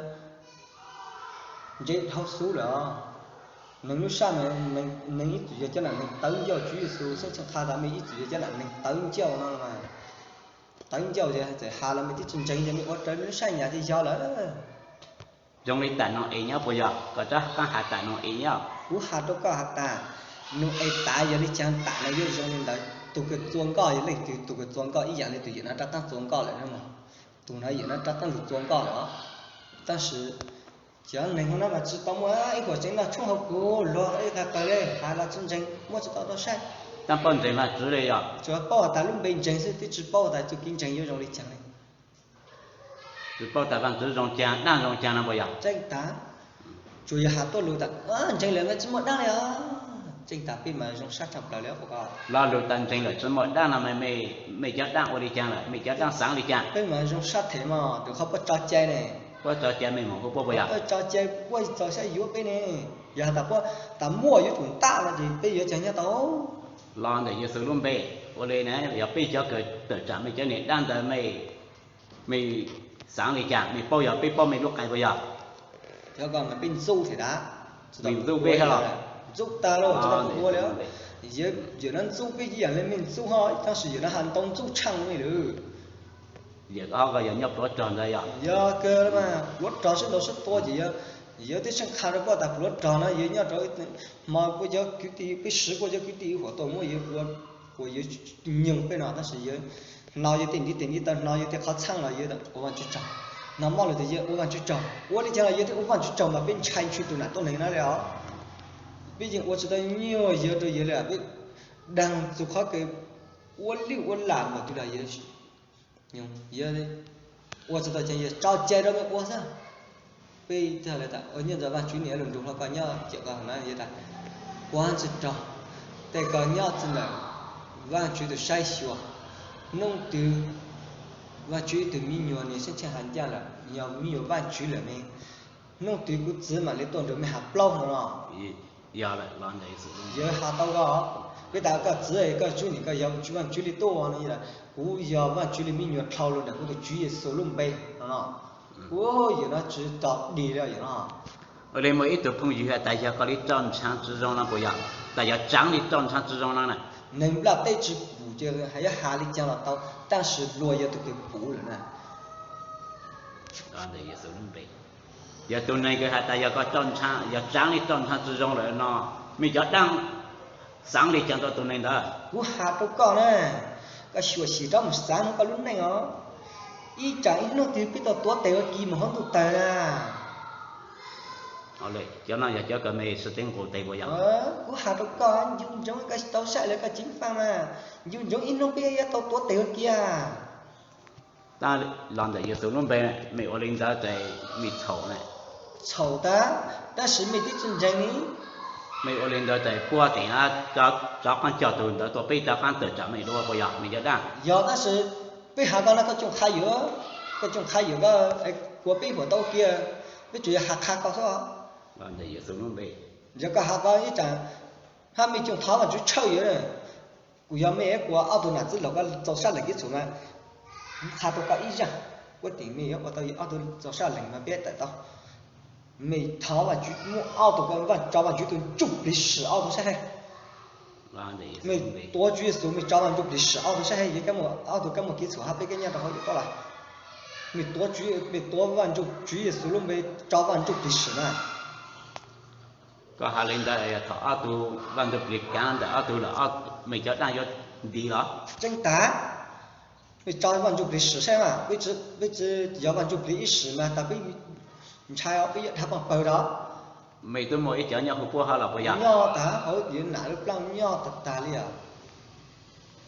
ntse dhau xub lawm os. Neeg lub sab mas neeg ib txwm yog cov nam neeg tawv ncauj, Tswv Yexus xeeb tshee qha tas mej ib txwm yog cov nam neeg tawv ncauj no mas. Tawv ncauj ces txawm has los mej twb tsis ntseeg, yog mej ua raws mej lub sab nyas ces yog lawm. Zoo li tam no es nyob puas yog? Koj rov qab has tam no es nyob. Kuv has rau koj has tas, nus es tav yog li caag tam no yuav zoo li ntawd. Tus kws txua nkoj yog leej twg? Tus kws txua nkoj ib yam li tus yawm no rov qab txua nkoj lawm na mog. Tus no yawm no rov qab lug txua nkoj lawm os. Tab sis cov neeg hauv no mas tsis tau muaj ib huam tseev noj tshoob hauv kuv luag ib qho qawg li, has los tsis ntseeg, muab tsis tau tau saib. Tab paub ntseeg Vajtswv li yog? Tsuas paub has tas lub npe ntseeg xwb, twb tsis paub tas txuj kev ntseeg yuav zoo li caag li. Tsis paub tas Vajtswv zoo caag, dab zoo caag no puas yog? Tseeb tas, tsuas yog has tuaj lug tas ntseeg lawm mas tsis muaj dab li os. Tseeb tas peb mas zoo sab tshaj plaws li. Lo lug tas ntseeg lawm tsis muaj dab no mas mej cov dab ua li caag lawm, mej cov dab xaav li caag? Peb mas zoo sab them mog, tus qhov puab tso cai ne. Puab tso cai mej mus hu puab puas yog? Puab tso cai, puab txaus sab yuav peb ne. Yog has tas puab tas muaj yuav tsum ntaj no ces peb yuav caag nyob tau? Los ntawm Yexus lub npe, ua li na, yog peb cov kws tawm tsam mej cov niam dab ntawd, mej xaav li caag? Mej paub, yog peb paub mej lub qai puas yog? Cov ko mas peb ntxub thiab tas, mej ntxub peb los? Ntxub tag lawm tsis tau ua li. Yawm no ntxub peb ib yam li mej ntxub hov, tab sis yawm no has ntau ntxub tshaj mej lawm. Yawm ko yog nyob pluav rog ntawd yog? Yog kawg mas, pluav rog sib ntaus sib tua ces yawg twb tseem qha rau koj tas pluav rog no yawg nyob rau hmo, puab cov kwv tij, peb siv puab cov kwv tij huam tau muab yawg ua, ua yawg nyoog peb no, tab sis yawg hno yawg tej ntiv tej ntiv taw, hno yawg tej qhov txheej los yawg ua Vajtswv tsaug, hno mob lawm tes yawg ua Vajtswv tsaug, ua li caag los yawg twb ua Vajtswv tsaug mas peb ntshai ntshwv tus nam tuab neeg no li os. Peb yeej ua tsis tau nyuaj yawg rau yawg li, peb daag txug qhov kws ua lwj ua lam npaum twg los yawg ua tsis tau ces yawg tso cai rau mej ua xwb. Peb nyob ntawm Vajtswv niam lug nrug hlo koj nyob, cawm koj hov na, yawg tas, ua Vajtswv tsaug, tej koj nyob txij ntawm Vajtswv tus saib xyuas. Hnub twg Vajtswv ib tug me nyuam nws xeeb tshaj has ncaj lawm, yog me nyuam Vajtswv lawm ne, hnub twg kuv txiv mam li tuaj nrug mej has plaub hlo no. Yog lawm, yawg has tau koj. Peb tas koj txiv, koj tsuj nim koj yog Vajtswv li tuaj no, kuv yog Vajtswv li me nyuam dhau lug ntawm kuv tus Tswv Yexus lub npe no. Ua yawm no tsis tau dig li yawm no. Ua li muaj ib tug phooj ywg has tas yog koj li roj ntshaav tsis zoo no puas yog? Tas yog tsaav li roj ntshaav tsis zoo no na. Neeg nplaj teb tsis pum ces yuav has li caag los tau, tab sis luag yog tug kws pum lawm na. Yog tus neeg kws has tas yog koj roj ntshaav, yog tsaav li roj ntshaav tsis zoo lawm no, mej cov dab xaav li caag rau tus neeg ntawd? Kuv has rau koj na, koj xyuam xim rov mus xaav koj lub neej os. Ib tsam ib hnub twg peb tau tuav tes ua ke mus hauv ntuj tawg na. Cov no yog cov kws mej sib teb nqus tes puas yog? Kuv has rau koj, ncu ntsoov koj tau saib lawm koj ceev faj mas, ncu ntsoov ib hnub peb yuav tau tuav tes ua ke. Tab los ntawm Yexus lub npe, mej ua li ntawd ces mej txhaum na. Txhaum tas, tab sis mej twb tsis ntseeg li. Mej ua li ntawd ces puab tseem rov qaab coj tug ntawd tuaj peb rov qaab tawm tsam mej dua puas yog mej cov dab? Yog, tab sis peb has koj no koj tsoom qha yuav. Koj coj qha yuam koj, kuv peb huam tau kiag, peb tsuas yog has qha koj xwb. Yog koj has koj ib tsam, hab mej coj thov Vaajtswv tshawj yuav, kuv yog mej kuv ob tug nam txiv laug koj txaus sab lees kiv txhum mas, kuv qha tau koj ib zaaj, kuv tim mej yuav ua tau ob tug txaus sab lees mas peb tawm tau. Mej thov Vaajtswv muab ob tug, Vaaj tso Vaajtswv tug ntsuj plig sim ob tug sab hab. Mej tuav Tswv Yexus mej tso Vaaj ntsuj plig sim ob tug sab hab, yuav ob tug kab mob kiv txhum hab peb kab nyob rau hauv yuav koj lawm. Mej tuav, mej tuav Vaaj ntsuj, Tswv Yexus lub npe tso Vaaj ntsuj plig sim na. Koj has li ntawd thaum ob tug Vaaj ntsuj plig kaav ntawm ob tug lawm, mej cov dlaab yuav ntiv los? Tseeb tag, mej tso Vaaj ntsuj plig sim saib mas, peb tsi yog Vaaj ntsuj plig ib sim mas tas peb ntshai os, peb yuav dhau paaj pawg rau. Mej twb muaj ib cov nyob huv puab hab los puas yog? Nyob tag hauv yuav nam lub plaaj nyob tag tag li os.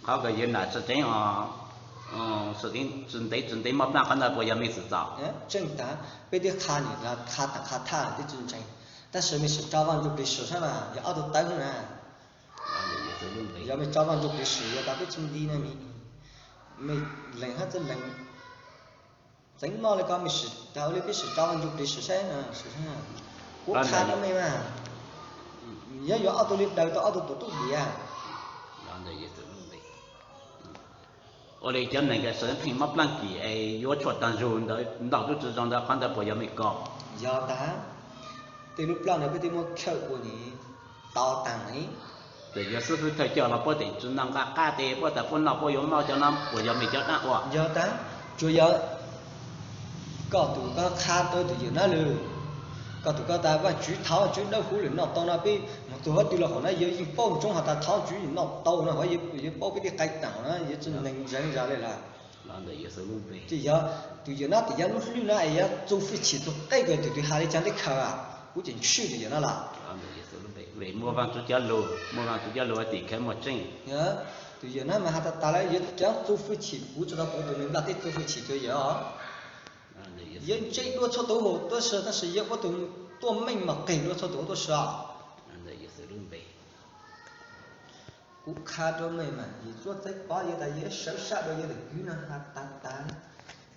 Qhov kws yuav nam tsi tseev os, tsi ntev tsi ntev mob plaaj qhov ntawd puas yog mej xwm txaus? Tseeb tag, peb twb qha nwg qha taag qha thaj twb tsi ntseeg, tab sis mej sim tso Vaaj ntsuj plig sim saib mas yog ob tug tawv na. Yog mej tso Vaaj ntsuj plig sim yog tas peb tsi nti na, mej lees hab txawj lees. Txeev mog li ko mej sim tau li peb sim tso Vaaj ntsuj plig sim saib, kuv qha rau mej mas, yog yuav ob tug li daws tau ob tug tuam tub diav. Ua li cov neeg kws sawv dheev mob plaaj kis es yuav tshuaj taag zug ntawd ntau tub tsi zoo ntawd qhov ntawd puas yog mej ko? Yog tag, tej lub plaaj ntawd peb twb muab khawm ua ni tau taag li. Txawm yuav xib fwb thawj coj los puab tseem tsi noj nqaj qab tes puab tas puab noj puab yuav mob cov no puas yog mej cov dlaab ua? Yog tag, tsuas yog koj tus koj qha rau tus yawm nab lawm, koj tus koj tas Vaajtswv thov Vaajtswv dawb huv lawm noj tau no peb moog txug huab twg los hauv na yuav yeej paub ntsoov has tas thov Tswv noj tau no yuav paub peb tej qai taam na yuav tsi neeg ntseeg zag li lawm. Tsi yog, tus yawm nab tes yog lub hlwb na es yuav txu fwj chim txug qeb kws tus twg has li caag teb khaws, kuv tseem ntshwj tus yawm nab lawm. Muaj Vaajtswv cov lug, muaj Vaajtswv cov lug tim khawv muaj tseeb. Tus yawm nab mas has tas tas lawm yuav cov txu fwj chim, kuv tsi tau pum tus neeg nplaj teb txu fwj chim rua yawm. Yuav ntse dua txhua tus huv tuab si, tab sis yuav ua tus tuaj meej mom qeg dua txhua tus huv tuab si. Kuv qha rau mej mas Yexus Txaiv Pov yuav tas yuav sawv sab dua yawg Lis Kwv no has tas tas li.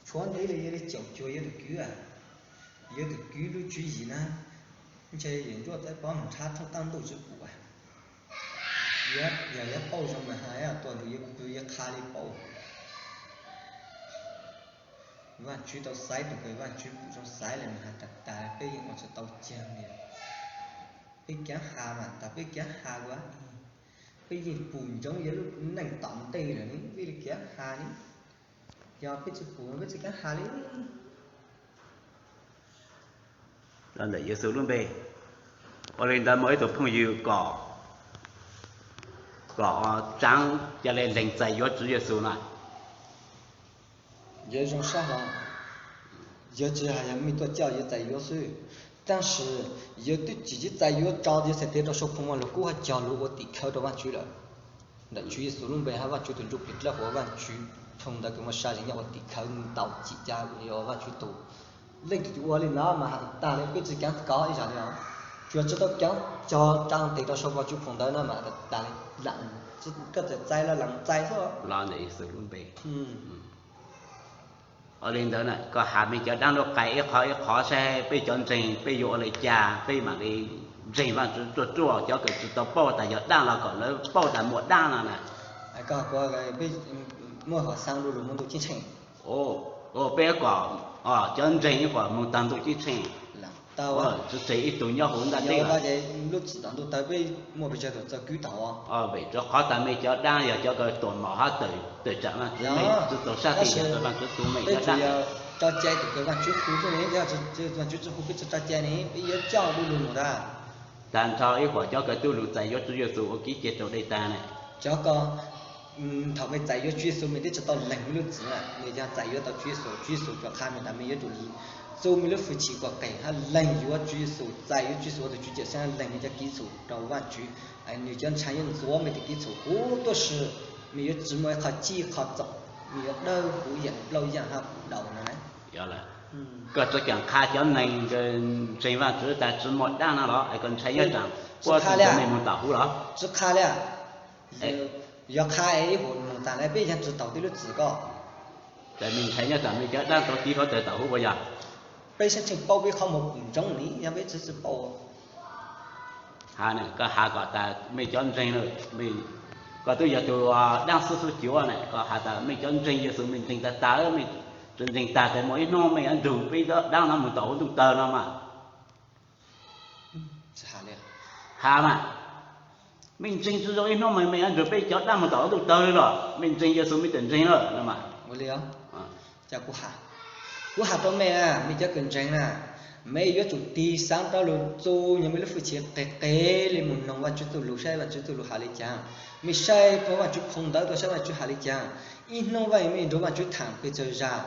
Tshuav ntev li yuav li caum cuag yawg Lis Kwv, yawg Lis Kwv lub tswv yim na, ntshe Yexus Txaiv Pov moog nrhav rooj qaab ntuj tsi pum. Yog yuav paub zoo mas has tuaj nrug yawg Lis Kwv yuav qha li paub. Vaajtswv tau xaiv tug kws Vaajtswv pum zoo xaiv le mas has tas tas peb yeej ua tsi tau caag li. Peb kaav has mas tas peb kaav has ua, peb yeej pum ntsoov yawg lub neej tom ntej lawm ne, peb li kaav has ne. Yog peb tsi pum peb tsi kaav has li. Los ntawm Yexus lub npe. Ua li ntawd muaj ib tug phooj ywg kom, kom tsaav ca le leeg txais yuav Tswv Yexus na. Yawg zoo sab hlo, yawg tsi has yog mej tuaj coj yawg txais yuav xwb, tab sis yawg twb tsim txim txais yuav tso yawg txhais tes rau saum phoo mas lug kub hab cog lug ua tim khawv rau Vaajtswv lawm. Ntawm Tswv Yexus lub npe hab Vaajtswv tus Ntsuj Plig dlawb huv, Vaajtswv phoo ntawd kws muaj sa zeeg nyob ua tim khawv ntau cim ca, Vaajtswv tus. Leej twg ua li no mas has tas tas li peb tsi kaav kov ib zag li os. Tsuas tsi tau kaav cog tsaa tes rau saum Vaajtswv phoo ntawd no mas has tas tas li, lam koj txais txais los lam txais xwb. Ua li ntawd na koj has mej cov dlaab lub qai ib qhov ib qhov saib peb cov ntseeg peb yuav ua li cas peb mam li ntseeg Vaajtswv ruaj ruaj, cov kws tsi tau paub tas yog dlaab los kom lawv paub tas muaj dlaab no na. Koj muaj hom xaa du lug moog ntuj ceeb tsheej. Peb kom cov ntseeg ib puas moog taag ntuj ceeb tsheej, tsi tseg ib tug nyob huv ntaj teb. Lub txim tom ntuj tawv peb muaj pes tsawg tug txawj kwv tau. Vim rua qhov tas mej cov dlaab yog cov kws tuam mom hab tawm tsaam Vaajtswv, mej tsi txaus sab tes yog Vaajtswv tu mej cov dlaab. Tso cai tus kws Vaajtswv hu xwb ne, Vaajtswv tsi hu peb tsi tso cai ne, peb yuav coj du lug moog tag. Tag nrho ib puas cov kws tub lug txais yuav Tswv Yexus ua kiv ceg rau dej tag na. Cov ko, thaum mej txais yuav Tswv Yexus mej twb tsi tau leeg mej lub txim na, mej yog txais yuav tau Tswv Yexus, Tswv Yexus tsuas qha mej tas mej yuav tsum txuj mej lub fwj chim kom qees hab leeg yuav Tswv Yexus, txais yuav Tswv Yexus ua tug Tswv Cawm Seej, leeg mej cov kiv txhum rau Vaajtswv, nwg cov ntshav yuav ntxuav mej tej kiv txhum huv tuab si, mej yuav tsi muaj ib qho cib qho txoom, mej yuav dawb huv yaam nplaug yaaj hab huv daus no na. Koj tsi kaam qha cov neeg ntseeg Vaajtswv tas tsi muaj dlaab no los es koj ntshai nyob tsaam puab tsi mej moog tom huv los? Tsi qha li. Yog qha es ib huam moog taag le peb yog tsi taug tej lub txim ko. Ces mej ntshai nyob tas mej cov dab tau tiv hluav taws tawm huv puas yog? Peb sab tseem paub peb qhov muag pum ntsoov ni, yog peb tsi tsi paub. Has, koj has kom tas mej cov ntseeg na, koj twb yog tus dab xub xub cuav na, koj has tas mej cov ntseeg Yexus mej ntseeg tag tag, mej tsi ntseeg tag tes muaj ib hnub mej yuav nrug peb cov dab no mus tom huv ntuj tawg no mas. Has mas, mej ntseeg tsi zoo ib hnub mas mej yuav nrug peb cov dab mus tom huv ntuj tawg li los, mej ntseeg Yexus mej tawm ntseeg lawm no mas. Kuv has rau mej, mej cov kws ntseeg na, mej yuav tsum tig xaav rov lug txu nyog mej lub hwj chim qis qis li mus noog Vaajtswv txuj lug saib Vaajtswv txuj lug has li caag. Mej saib puag Vaajtswv phoo ntawv tuaj saib Vaajtswv has li caag. Ib hnub mej nrug Vaajtswv thaam pes tsawg zag,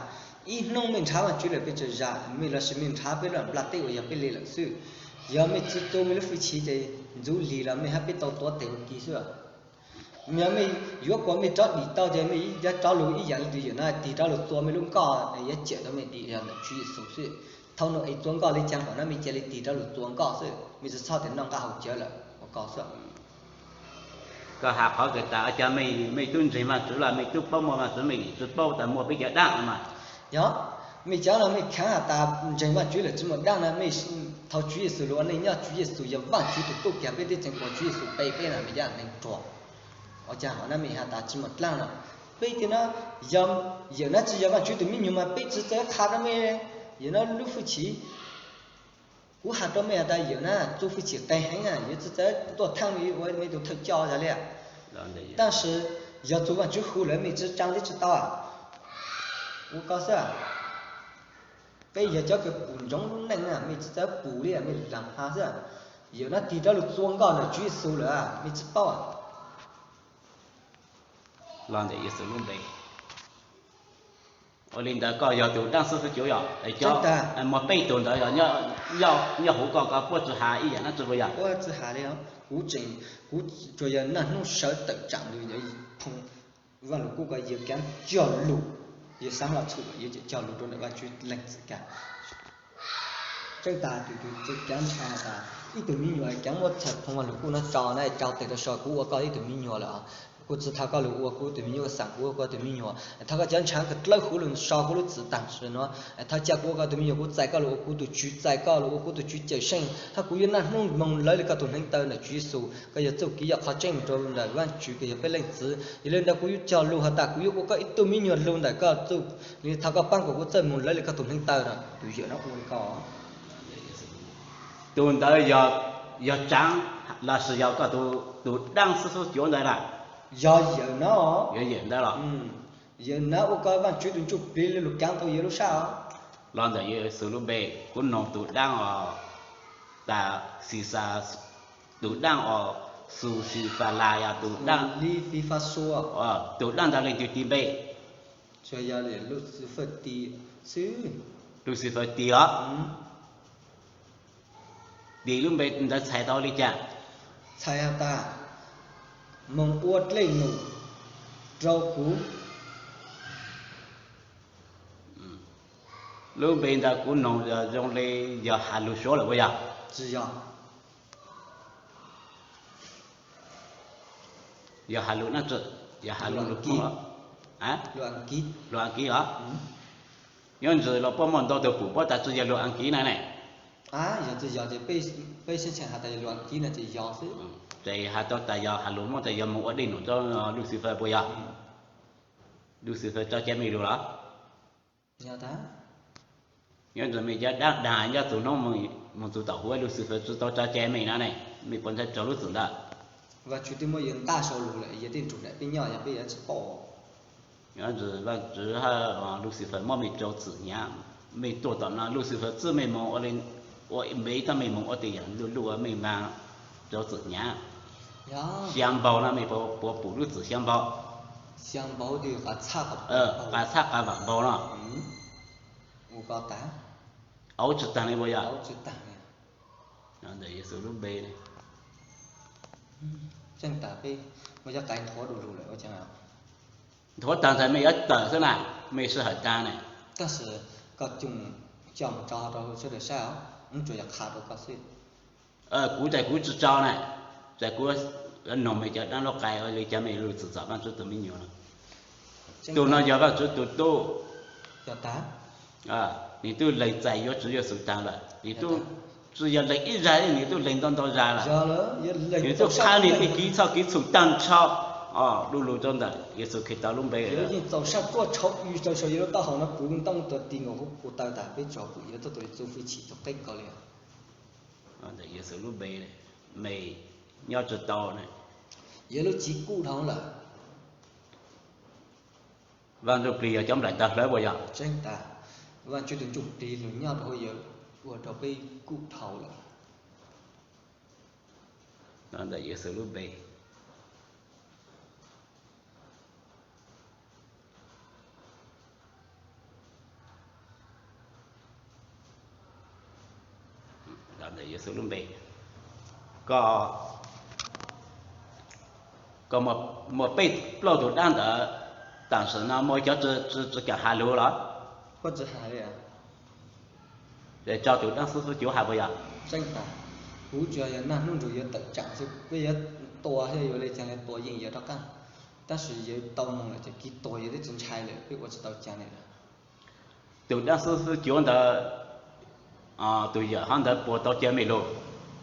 ib hnub mej nrhav Vaajtswv lawm pes tsawg zag, mej lossis mej nrhav peb lub nplaj teb uas yog peb le lawm xwb. Yog mej tsi txu mej lub hwj chim ces ntxuv lig los mej hab peb tau tuav tes ua ke xwb. Yog mej yuav kuas mej rov dim tau ces mej yuav rov lug ib yaam li tus yawm na tig rov lug txua mej lub nkoj es yuav cawm tau mej dim yog ntawm Tswv Yexus xwb. Thaum no es txua nkoj li caag kom na mej ca le tig rov lug txua nkoj xwb, mej tsi txhob tes noj nqaj haus cawv lawm ua ko xwb. Koj has qhov kws tas ua caag mej, mej tub ntseeg Vaajtswv los mej tub paub muaj Vaajtswv mej tsi paub tas muaj peb cov dab no mas. Yog, mej cov no mej khaav has tas ntseeg Vaajtswv lawm tsi muaj dab na, mej thaum Tswv Yexus lug ua neej nyob, Tswv Yexus yog Vaajtswv tus tub kag peb teb tseem kuas Tswv Yexus pe peb na mej cov neeg ruam. Ua caag hov na mej has tas tsi muaj dlaab no? Peb tias na, yog yawm na tsi yog Vaajtswv tus me nyuam mas peb tsi txawj qha rau mej, yawm na lub hwj chim. Kuv has rau mej has tas yawm na txu hwj chim qis heev na, yuav tsi txawj tuaj thaaj mej ua mej tus thawj coj zag li. Tab sis yog txug Vaajtswv hu lawm mej tsi tsaa teb tsi tau. Ua ko xwb. Peb yog cov kws pum ntsoov lub neej na, mej tsi txawj pum li mej laam has xwb. Yawm na tig rov lug txua nkoj ntawm Tswv Yexus lawm mej tsi paub. Los ntawm Yexus lub npe. Ua li ntawd koj yog tus dlaab xwb xwb cuav yog? Cov muaj peb tug ntawd yog nyob huv koj, koj puab tsi has ib yaam dlaab tsi puas yog? Kuv tseem, kuv tsuas yog naj hnub sawv tawm tsaam lug, Vaaj Lug Kub ko yawg kaav cog lug, yawg xaav los txhum yuav cog lug rau ntawm Vaajtswv leej txiv kag. Tseeb tas tus, tus kaav ntshai tas ib tug me nyuam kaav muab txhais phoo Vaaj Lug Kub no tso na, rau tes rau so, kuv ua koj ib tug me nyuam lawm. Kuv tsi thov koj lug ua kuv tus me nyuam, xaam kuv ua koj tus me nyuam. Thov koj cov ntshaav kws dlawb huv lug so kuv lub txim taag sim no. Thov ca kuv ua koj tus me nyuam, kuv txais koj lug ua kuv tus Tswv, txais koj lug ua kuv tus Tswv cawm seej, hab kuv yuav naj hnub moog lawv le koj tus hneev taw ntawm Tswv Yexus. Koj yog txuj kev yog qhov tseeb mus rau ntawm Vaajtswv kws yog peb leej txiv. Yog li ntawd kuv yuav cog lug has tas kuv yuav ua koj ib tug me nyuam lug ntawm koj txuj, thov koj paab kuas kuv txawj moog lawv le koj tus hneev taw no. Tus yawm no ua li ko. Tus ntawd yog tsaav lossis yog koj tus dlaab xwb xwb cuav ntawd na? Yog yawm no. Yog yawm ntawd los? Yawm na ua koj Vaajtswv tus ntsuj plig le lug kaav tau yawg lub sab os. Los ntawm Yexus lub npe, kuv noog tus dlaab os, tas Xi Xas, tus dlaab os, Xus Xis Fas Las yog tus dlaab, tus dlaab ntawd leej twg tis npe? Tsuas yog Luxifers tis xwb. Luxifers tis os. Tis lub npe ntawd txhais tau li cas? Txhais has tas, moog ua dlej num rau kuv. Lub npe ntawd kuv noog zoo li yog has lug Suav lawm puas yog? Tsi yog. Yog has lug na, yog has lug, lug Askiv os. Nyob ntsis los puab muaj ntau tug pum puab tas tsi yog lug Askiv na ne. Yog tsi yog ces peb sib tshee has tas yog lug Askiv no ces yog xwb. Ces has tau tas yog has lug muab tas yog moog ua dlej num rau Luxifers puas yog? Luxifers tso cai mej lug los? Nyob ntsis mej cov dab dag nyob txug hnub moog txug tom huv Luxifers tsi tau tso cai mej no ne, mej puas ntshai raug lub txim ntawd? Vaajtswv twb muab yawg ntaj sau lug lawm, yawg tej nrug nam peb nyob yog peb yuav tsi paub. Nyob ntsis Vaajtswv hab Luxifers muab mej rau txim hnyav. Mej tuaj tom no Luxifers txwb mej moog ua li, ua npe tab mej moog ua tej yaam luj luj mej mas rau txim hnyav. Xya npaug no mej puas pum lub txim xya npaug? Qas txhab qas vaam npaug no. Auv tsi taag li puas yog? Ntawm Yexus lub npe. Nthuav taag ntawd mej yuav tawm xwb na, mej sij hawm taag na. Tab sis koj coj mus tso rau sawv daws saib os, tsuas yog qha rau koj xwb. Kuv tas kuv tsi tso na, tas kuv noog mej cov dlaab lub qai ua li cas mej lug tsim txom Vaajtswv tus me nyuam no. Tug no yog Vaajtswv tus tub. Tag, nws twb lees txais yuav Tswv Yexus tag lawm, nws twb tsis yog lees ib zaj, nws twb lees ntau ntau zaj lawm. Nws twb qha nws tej kev txhob kev txhum tag nrho, du lug rau ntawm Yexus Khetos lub npe. Yeej txaus sab ruaj tshauv ywg rau saum yawg lub taub hau no, kuv ntoo tuag ti nkaus hauv kuv taw tas, peb tso pum yuav tuaj tus txuj fwj chim tau qeb ko li. Ntawm Yexus lub npe, me nyob tsis tau na. Yog lub txiv kuj dhau lawm. Vaj Ntsuj Plig yog cov nplaim tawg hlawv puas yog? Tseeb tas, Vaj Tswv tus Ntsuj Plig lug nyob rau hauv yawg ua rau peb kuj dhau lawm. Ntawm Yexus lub npe. Ntawm Yexus lub npe, koj, koj muaj peb plaub tug dab ntawd, tam sim no muaj cov tsis kam has lug los? Tsis hais li. Tso tus dab xib hwb cuav hais puas yog? Tseeb tas, kuv tsuas yog nag hnub nrug yuav tawm tsam xwb, peb yuav tua thiab yuav li caag li tua yeej yuav rov qaab, tab sis yawg tau moog lawm ces kev tuag yawg twb tsis ntshai lawm, peb ua tsis tau caag li lawm. Tus dab xib hwb cuav ntawd, tus yawm hov ntawd puas tau ca mej lug?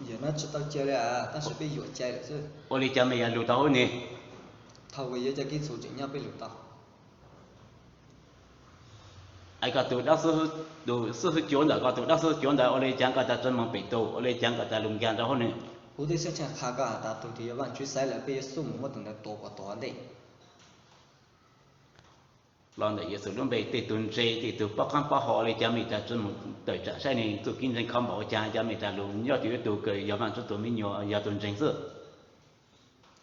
Yawm no tsis tau ca li, tab sis peb yuam cai lawm xwb. Ua li cas mej yuav lug tau hub nwg? Thaum uas yawg cov kev txhum tseem nyob peb lug tau. Es koj tus dab xib hwb, tus xib hwb cuav ntawm koj, tus dab xib hwb cuav ntawd ua li cas koj tas tsi moog pem tus, ua li cas koj tas lug nkaag rau hub nwg? Kuv twb xaab tsheej qha koj has tas tug twg yog Vaajtswv xaiv lawm peb yuav xub mus muab tus ntawd tua kom tuag ua ntej. Los ntawm Yexus lub npe, tej tug ntse, tej tug paub qaab paub hau, ua li cas mej tas tsi moog tawm tsam saib nwg txuj kev ntseeg kho npaum ua cas, cas mej tas lug nyob tus ib tug kws yog Vaajtswv tus me nyuam, yog tug ntseeg xwb.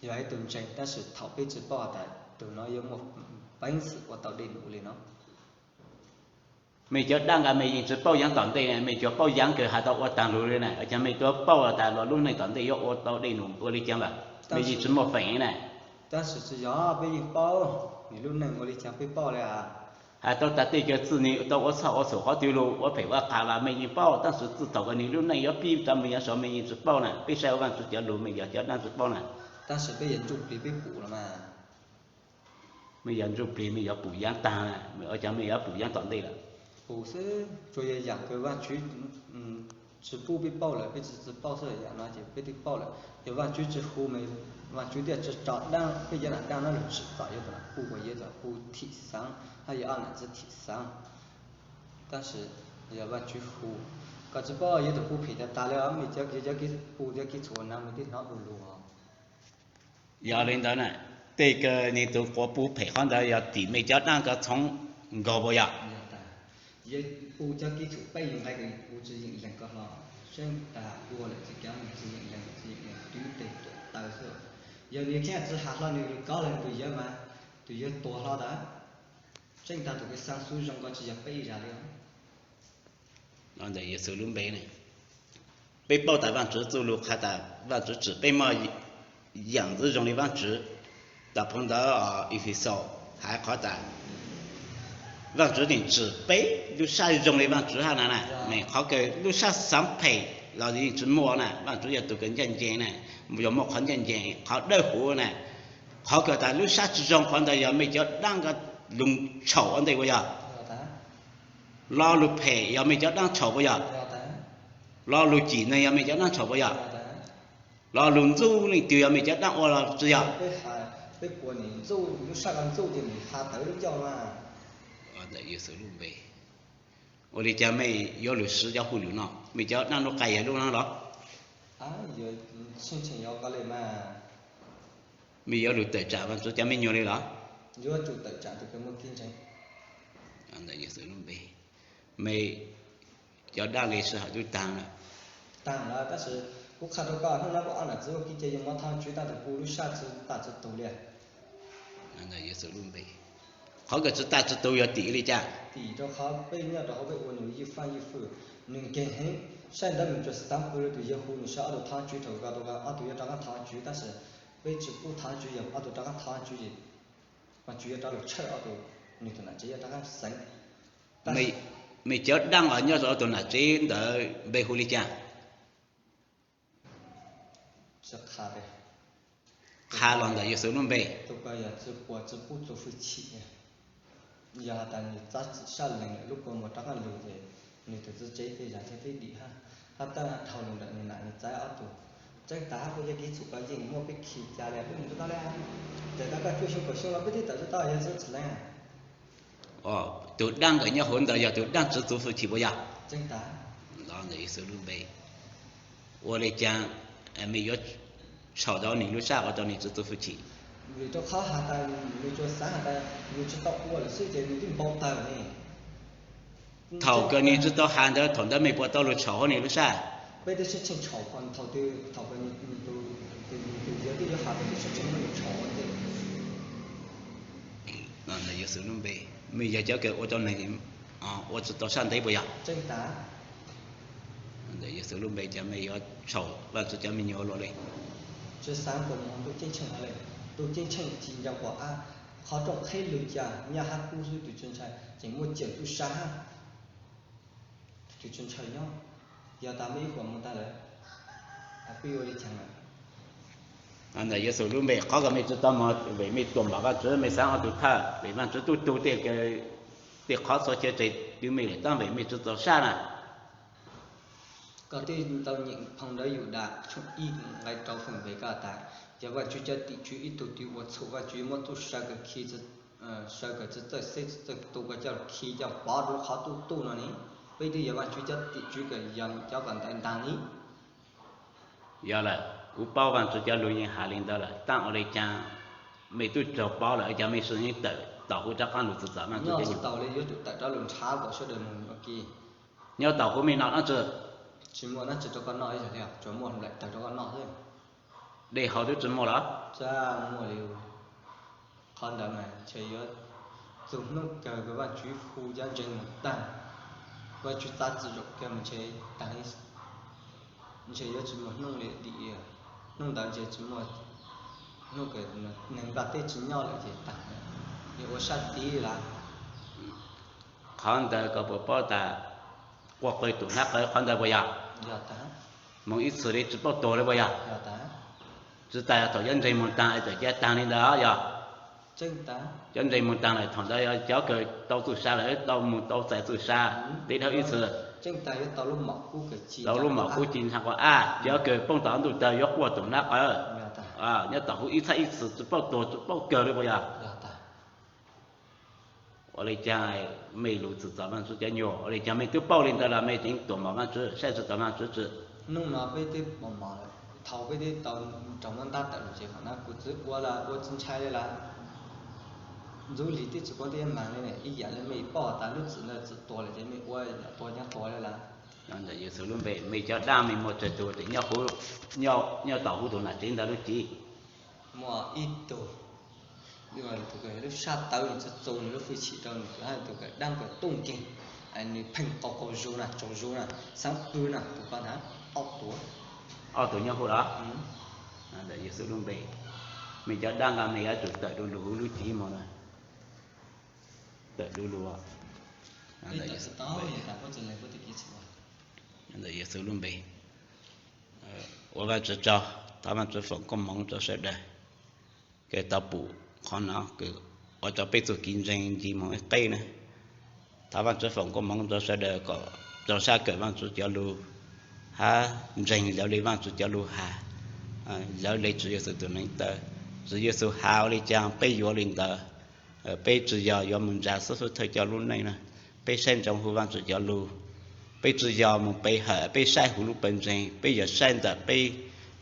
Yog ib tug ntseeg, tab sis thaum peb tsi paub has tas tug no yuav muaj peev xwm ua tau dej num li no. Mej cov dab nqaij mej yeej tsi paub yaav tom ntej, mej cov paub yaav kws has tau ua taag lug li na, ua cas mej tub paub tas luas lub neej tom ntej yuav ua tau dej num ua li cas lawm, mej yeej tsi muaj feem na. Tab sis tsi yog, peb yeej paub nwg lub neej ua li cas peb paub li. Has tau tas tej kws txij nwg tau ua txhoj ua txhum qhov twg lug ua phem ua qha los mej yeej paub, tab sis txij thaum kws nwg lub neej yuav pib rov moog yaav saud mej yeej tsi paub na, peb saib ua Vaajtswv cov lug mej yog cov dab tsi paub na. Tab sis peb yog ntsuj plig peb pum los mas. Mej yog ntsuj plig mej yuav pum yaav taag, ua cas mej yuav pum yaav tom ntej lawm? Pum xwb, tsuas yog yaam kws Vaajtswv tsi pub peb paub lawm peb tsi tsi paub xwb, yaam no ces peb twb paub lawm. Yog Vaajtswv tsi hu, Vaajtswv thiaj tsi tso dlaab, peb cov nam dlaab no lug tsim txom yawg tus nam puj uas yawg tus nam puj thim xaav, hab yawg ob nam txiv thim xaav. Tab sis yog Vaajtswv hu, koj tsi paub yawg tus puj phem tag tag li os, mej cov, yawg cov kev puj cov kev txhum na mej twb hnov du lug os. Yog li ntawd na, tej kws nwg tus quas puj phem qhov ntawd yog tim mej cov dlaab kov txhoov nkaus puas yog? Yawg puj cov kev txhum peb yug nqe kws puj tsi yeem leeg koj hlo, seeb tas dua lawm tsi kaav tsi yeem leeg, tsi yeem leeg twb teg tuam taw xwb. Yog nwg khib tsi has hlo nwg lug kov leeg tus yawg mas, tus yawg tuag hlo tas. Seeb tas tus kws xaa xub zoo koj tsi yog peb ib zag li os. Ntawm Yexus lub npe ne, peb paub tas Vaajtswv txuj lug qha tas Vaajtswv tsim peb muaj yaam ntxwv zoo li Vaajtswv. Tom phoo ntawv Efexus hais qhov tas Vaajtswv neem tsim peb lub sab zoo li Vaajtswv hab na na. Qhov kws lub sab xaav phem los yeej tsi muaj na, Vaajtswv yog tug kws ncaaj nceeg na, yog muaj qhov ncaaj nceeg qhov dawb huv na. Qhov kws tas lub sab tsi zoo qhov ntawd yog mej cov dlaab kov lug tshaum ua ntej puas yog? Lo lug phem yog mej cov dlaab tshaum puas yog? Lo lug cim neeg yog mej cov dlaab tshaum puas yog? Lo lug ntxub leej twg yog mej cov dlaab ua los tsi yog? Ua li cas mej yuav lug siv cov hauj lwm no? Mej cov dlaab lub qai yog lub no los? Mej yuav lug tawm tsam Vaajtswv cov me nyuam li los? Mej cov dlaab li sij hawm twb taag lawm. Taag lawm, tab sis kuv qha rau koj, hnub no kuv ob nam txiv ua kev cai yuav mov thov Tswv tag tus puj lub sab tsi tag tsi tug li. Qhov kws tsi tag tsi tug yog tim li cas? Tim rau qhov peb nyob rau hauv peb ua nws ywj faaj ywj fwj, nws nkeeg heev. Saib ntawd nws tsuas xaav pw rau tus yawg hu nws sawv ob tug thov Tswv, thaum kws ob tug yuav rov qaab thov Tswv, tab sis peb tsi pub thov Tswv, yog ob tug rov qaab thov Tswv ces Vaajtswv yuav rov lug tshawj ob tug, nws tus nam tsev yuav rov qaab xeev. Mej cov dlaab los nyob rau ob tug nam tsev ntawd npe hu li cas? Qha los ntawm Yexus lub npe. Yog has tas nws txab txim sab lees lawm lub kua muag rov qab lug ces nws tus txiv tsev tej zag thiaj pib dim hab, hab tab dhau lug ntawm nws nam nws txaiv ob tug. Tseeb tas hab puas yog kev txhum kov yeej muaj peb khi ca le peb mus tau le, ces tau koj cuaj xyoo kaum xyoo los peb twb tawm tau yog txhua txhua leej. Tus dab nkawd nyob hauv ntawd yog tus dab tswv txuv hwj chim puas yog? Tseeb tas. Ntawm Yexus lub npe, ua li cas mej yuav tshau tau nws lub sab ua rau nws tswv txuv hwj chim? Vim rau qhov has tas nws tsuas xaav has tas nws tsis tau ua lawm xwb ces nws twb npau taws ne. Thaum kawg nws tsis tau has ntawd, thaum ntawd mej puas tau lug tshau hauv nws lub sab? Peb twb sib tsheej tshau thaum, thaum kawg nws tus, tus yawg twb yuav has peb twb sib tsheej muab nws tshau ua ntej. Yexus lub npe, mej yog cov kws ua rau neeg ua tsis tau sab ntev puas yog? Tseeb tas. Ntawm Yexus lub npe ces mej yuav tshau Vaajtswv cov me nyuam luaj li. Tsi xaav kuas moog ntuj ceeb tsheej hlo le, ntuj ceeb tsheej tsis nco kuas ab, qhov rooj qheb lug ca nyaj hab kub xwb tus tsis ntshai, tseem muaj cawm tub sab hab tus tsis ntshai nyob. Yog tas mej ib huam moog tag lawm, peb ua li caag lawm? Ntawm Yexus lub npe, qhov kws mej tsis tau moog vim mej tuam npam Vaajtswv, mej xaav ua tug thawj vim Vaajtswv tub tug tej, tej qhov txhua chaw tseg twb mej lawm tab vim mej tsis txaus sab na. Koj twb tau nyeem phoo ntawv Yudas tshooj ib nqai rau feem npe koj tas, yog Vaajtswv cov tim tswv ib tug twg ua txhum Vaajtswv muab txuj sa kawg khi, sa kawg txawj xeb txawj tu koj coj khi coj pov rau lub qhov tub tuj no ne. Peb twb yog Vaajtswv cov tim tswv kawg yog cov kom ntawd ntaag li. Yog lawm, kuv paub Vaajtswv cov lug yeej has li ntawd lawm, tab ua li cas mej twb raug pov lawm cas mej tseem tawm tom huv rov qaab lug txug tom Vaajtswv? Nyob tsis tau li, yuav tsum tawm rov lug nrhav kom sawv daws moog ua ke. Nyob tom huv mej noj dlaab tsi? Tsis muaj dlaab tsi rau koj noj ib yam li, tsuas muaj nplaim tawg rau koj noj xwb. Dej haus twb tsis muaj los? Tsis muaj li. Qhov ntawd mas ntshe yuav txug hnub kawg kws Vaajtswv hu cov ntseeg moog taag, Vaajtswv txav txim zaum kawg mas ntshe taag, ntshe yuav tsis muaj hnub li dim. Hnub ntawd ntshe tsis muaj, hnub kawg neeg nplaj teb tsis nyob lawm ces taag, yuav ua sab tid lawm. Qhov ntawd koj puas paub tas quaj qw tus hnab qawv qhov ntawd puas yog? Moog ib txhis li tsis paub tuag li puas yog? Tsis tas thaum cov ntseeg moog taag es txawm ca taag li ntawd yog? Cov ntseeg moog taag lawm thaum ntawd yog cov kws tau txuj sa lawm tau moog tau txais txuj sa, tib dhau ib txhis. Tau lub mom kub ci ntshaav quas ab, cov kws poob tom ntuj tawg yuav quaj tus hnab qawv. Nyob tom huv ib txhab ib txhis tsis paub tuag tsis paub kawg li puas yog? Ua li cas mej lug txug tom Vaajtswv cov nyuas, ua li cas mej twb paub li ntawd los mej tseem tuam npam Vaajtswv, saib tsis tom Vaajtswv tsi? Hnub no peb twb pom mom, thaum peb twb tau raug muab ntab tawm lug ces qhov no kuv txwv ua los ua tsis ntshai li lawm. Ntxuv lig twb tsis paub teb maag li, ib yam li mej paub tas lub txim ntawd txim tuag lawm ces mej ua yam tuag nyob tuag li lawm. Ntawm Yexus lub npe, mej cov dlaab mej muaj tsawg tug tseem nyob tom huv tus nam tsev ntawd lub tsev? Muaj ib tug, lub sab tawv nws txav txaus nws lub hwj chim rau nws, tus kawm dlaab kawm tuj nkeeg, nws pheej qaug qaug zug na, tsaug zug na, xaav pw na, tus ko na, ob tug. Ob tug nyob huv los? Ntawm Yexus lub npe, mej cov dlaab nqaj mej yuav tsum tawm du lug huv lub tsev moog na. Tawm du lug. Ntawm Yexus lub npe, ua Vaajtswv tsaug, thov Vaajtswv foom koob moov rau sawv daws kws tau pum qhov no kws ua rau peb txuj kev ntseeg nce moog ib qeb na. Thov Vaajtswv foom koob moov rau sawv daws kom rau sab kawm Vaajtswv cov lug hab ntseeg lawv li Vaajtswv cov lug has, lawv li Tswv Yexus tus neev taw. Tswv Yexus has ua li cas peb yuav li ntawd. Peb tsis yog yuav mus ntsa xub xub thawj coj lub neej na. Peb saib ntsoov huv Vaajtswv cov lug. Peb tsis yog mus pe hawm peb saib huv lub pawg ntseeg, peb yog saib ntawm peb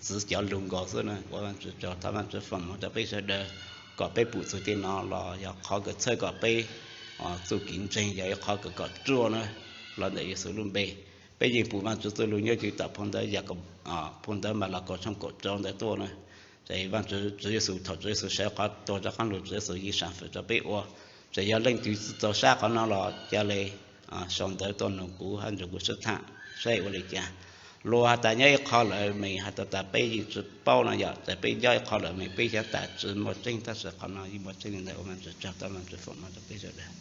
txwv cov lug nkaus xwb na. Ua Vaajtswv tsaug, thov Vaajtswv foom moov rau peb sawv daws kom peb pum txug tej no los yog qhov kws txhawb kom peb txuj kev ntseeg yog ib qhov kws kom ruaj na. Los ntawm Yexus lub npe, peb yeej pum Vaajtswv txuj lug nyob rua tom phoo ntawv, phoo ntawv Malakaus tshooj kaum rau ntawd tuaj na. Ces Vaajtswv, Tswv Yexus, thaum Tswv Yexus sawv qhov tuag rov qaab lug, Tswv Yexus yeej sam fwm rau peb ua. Txawm yog leej twg tsis txaus sab qhov no los ca le sau ntawv tuaj nug kuv hab nrug kuv sib thaam saib ua li cas. Luag has tas nyob ib qho lawm mas has tas peb yeej tsis paub no yog, txawm peb nyob ib qho lawm mas peb xaav tas tsis muaj tseeb, tab sis qhov no yeej muaj tseeb li ntawd. Ua Vaajtswv tsaug, thov Vaajtswv foom moov rau peb sawv daws.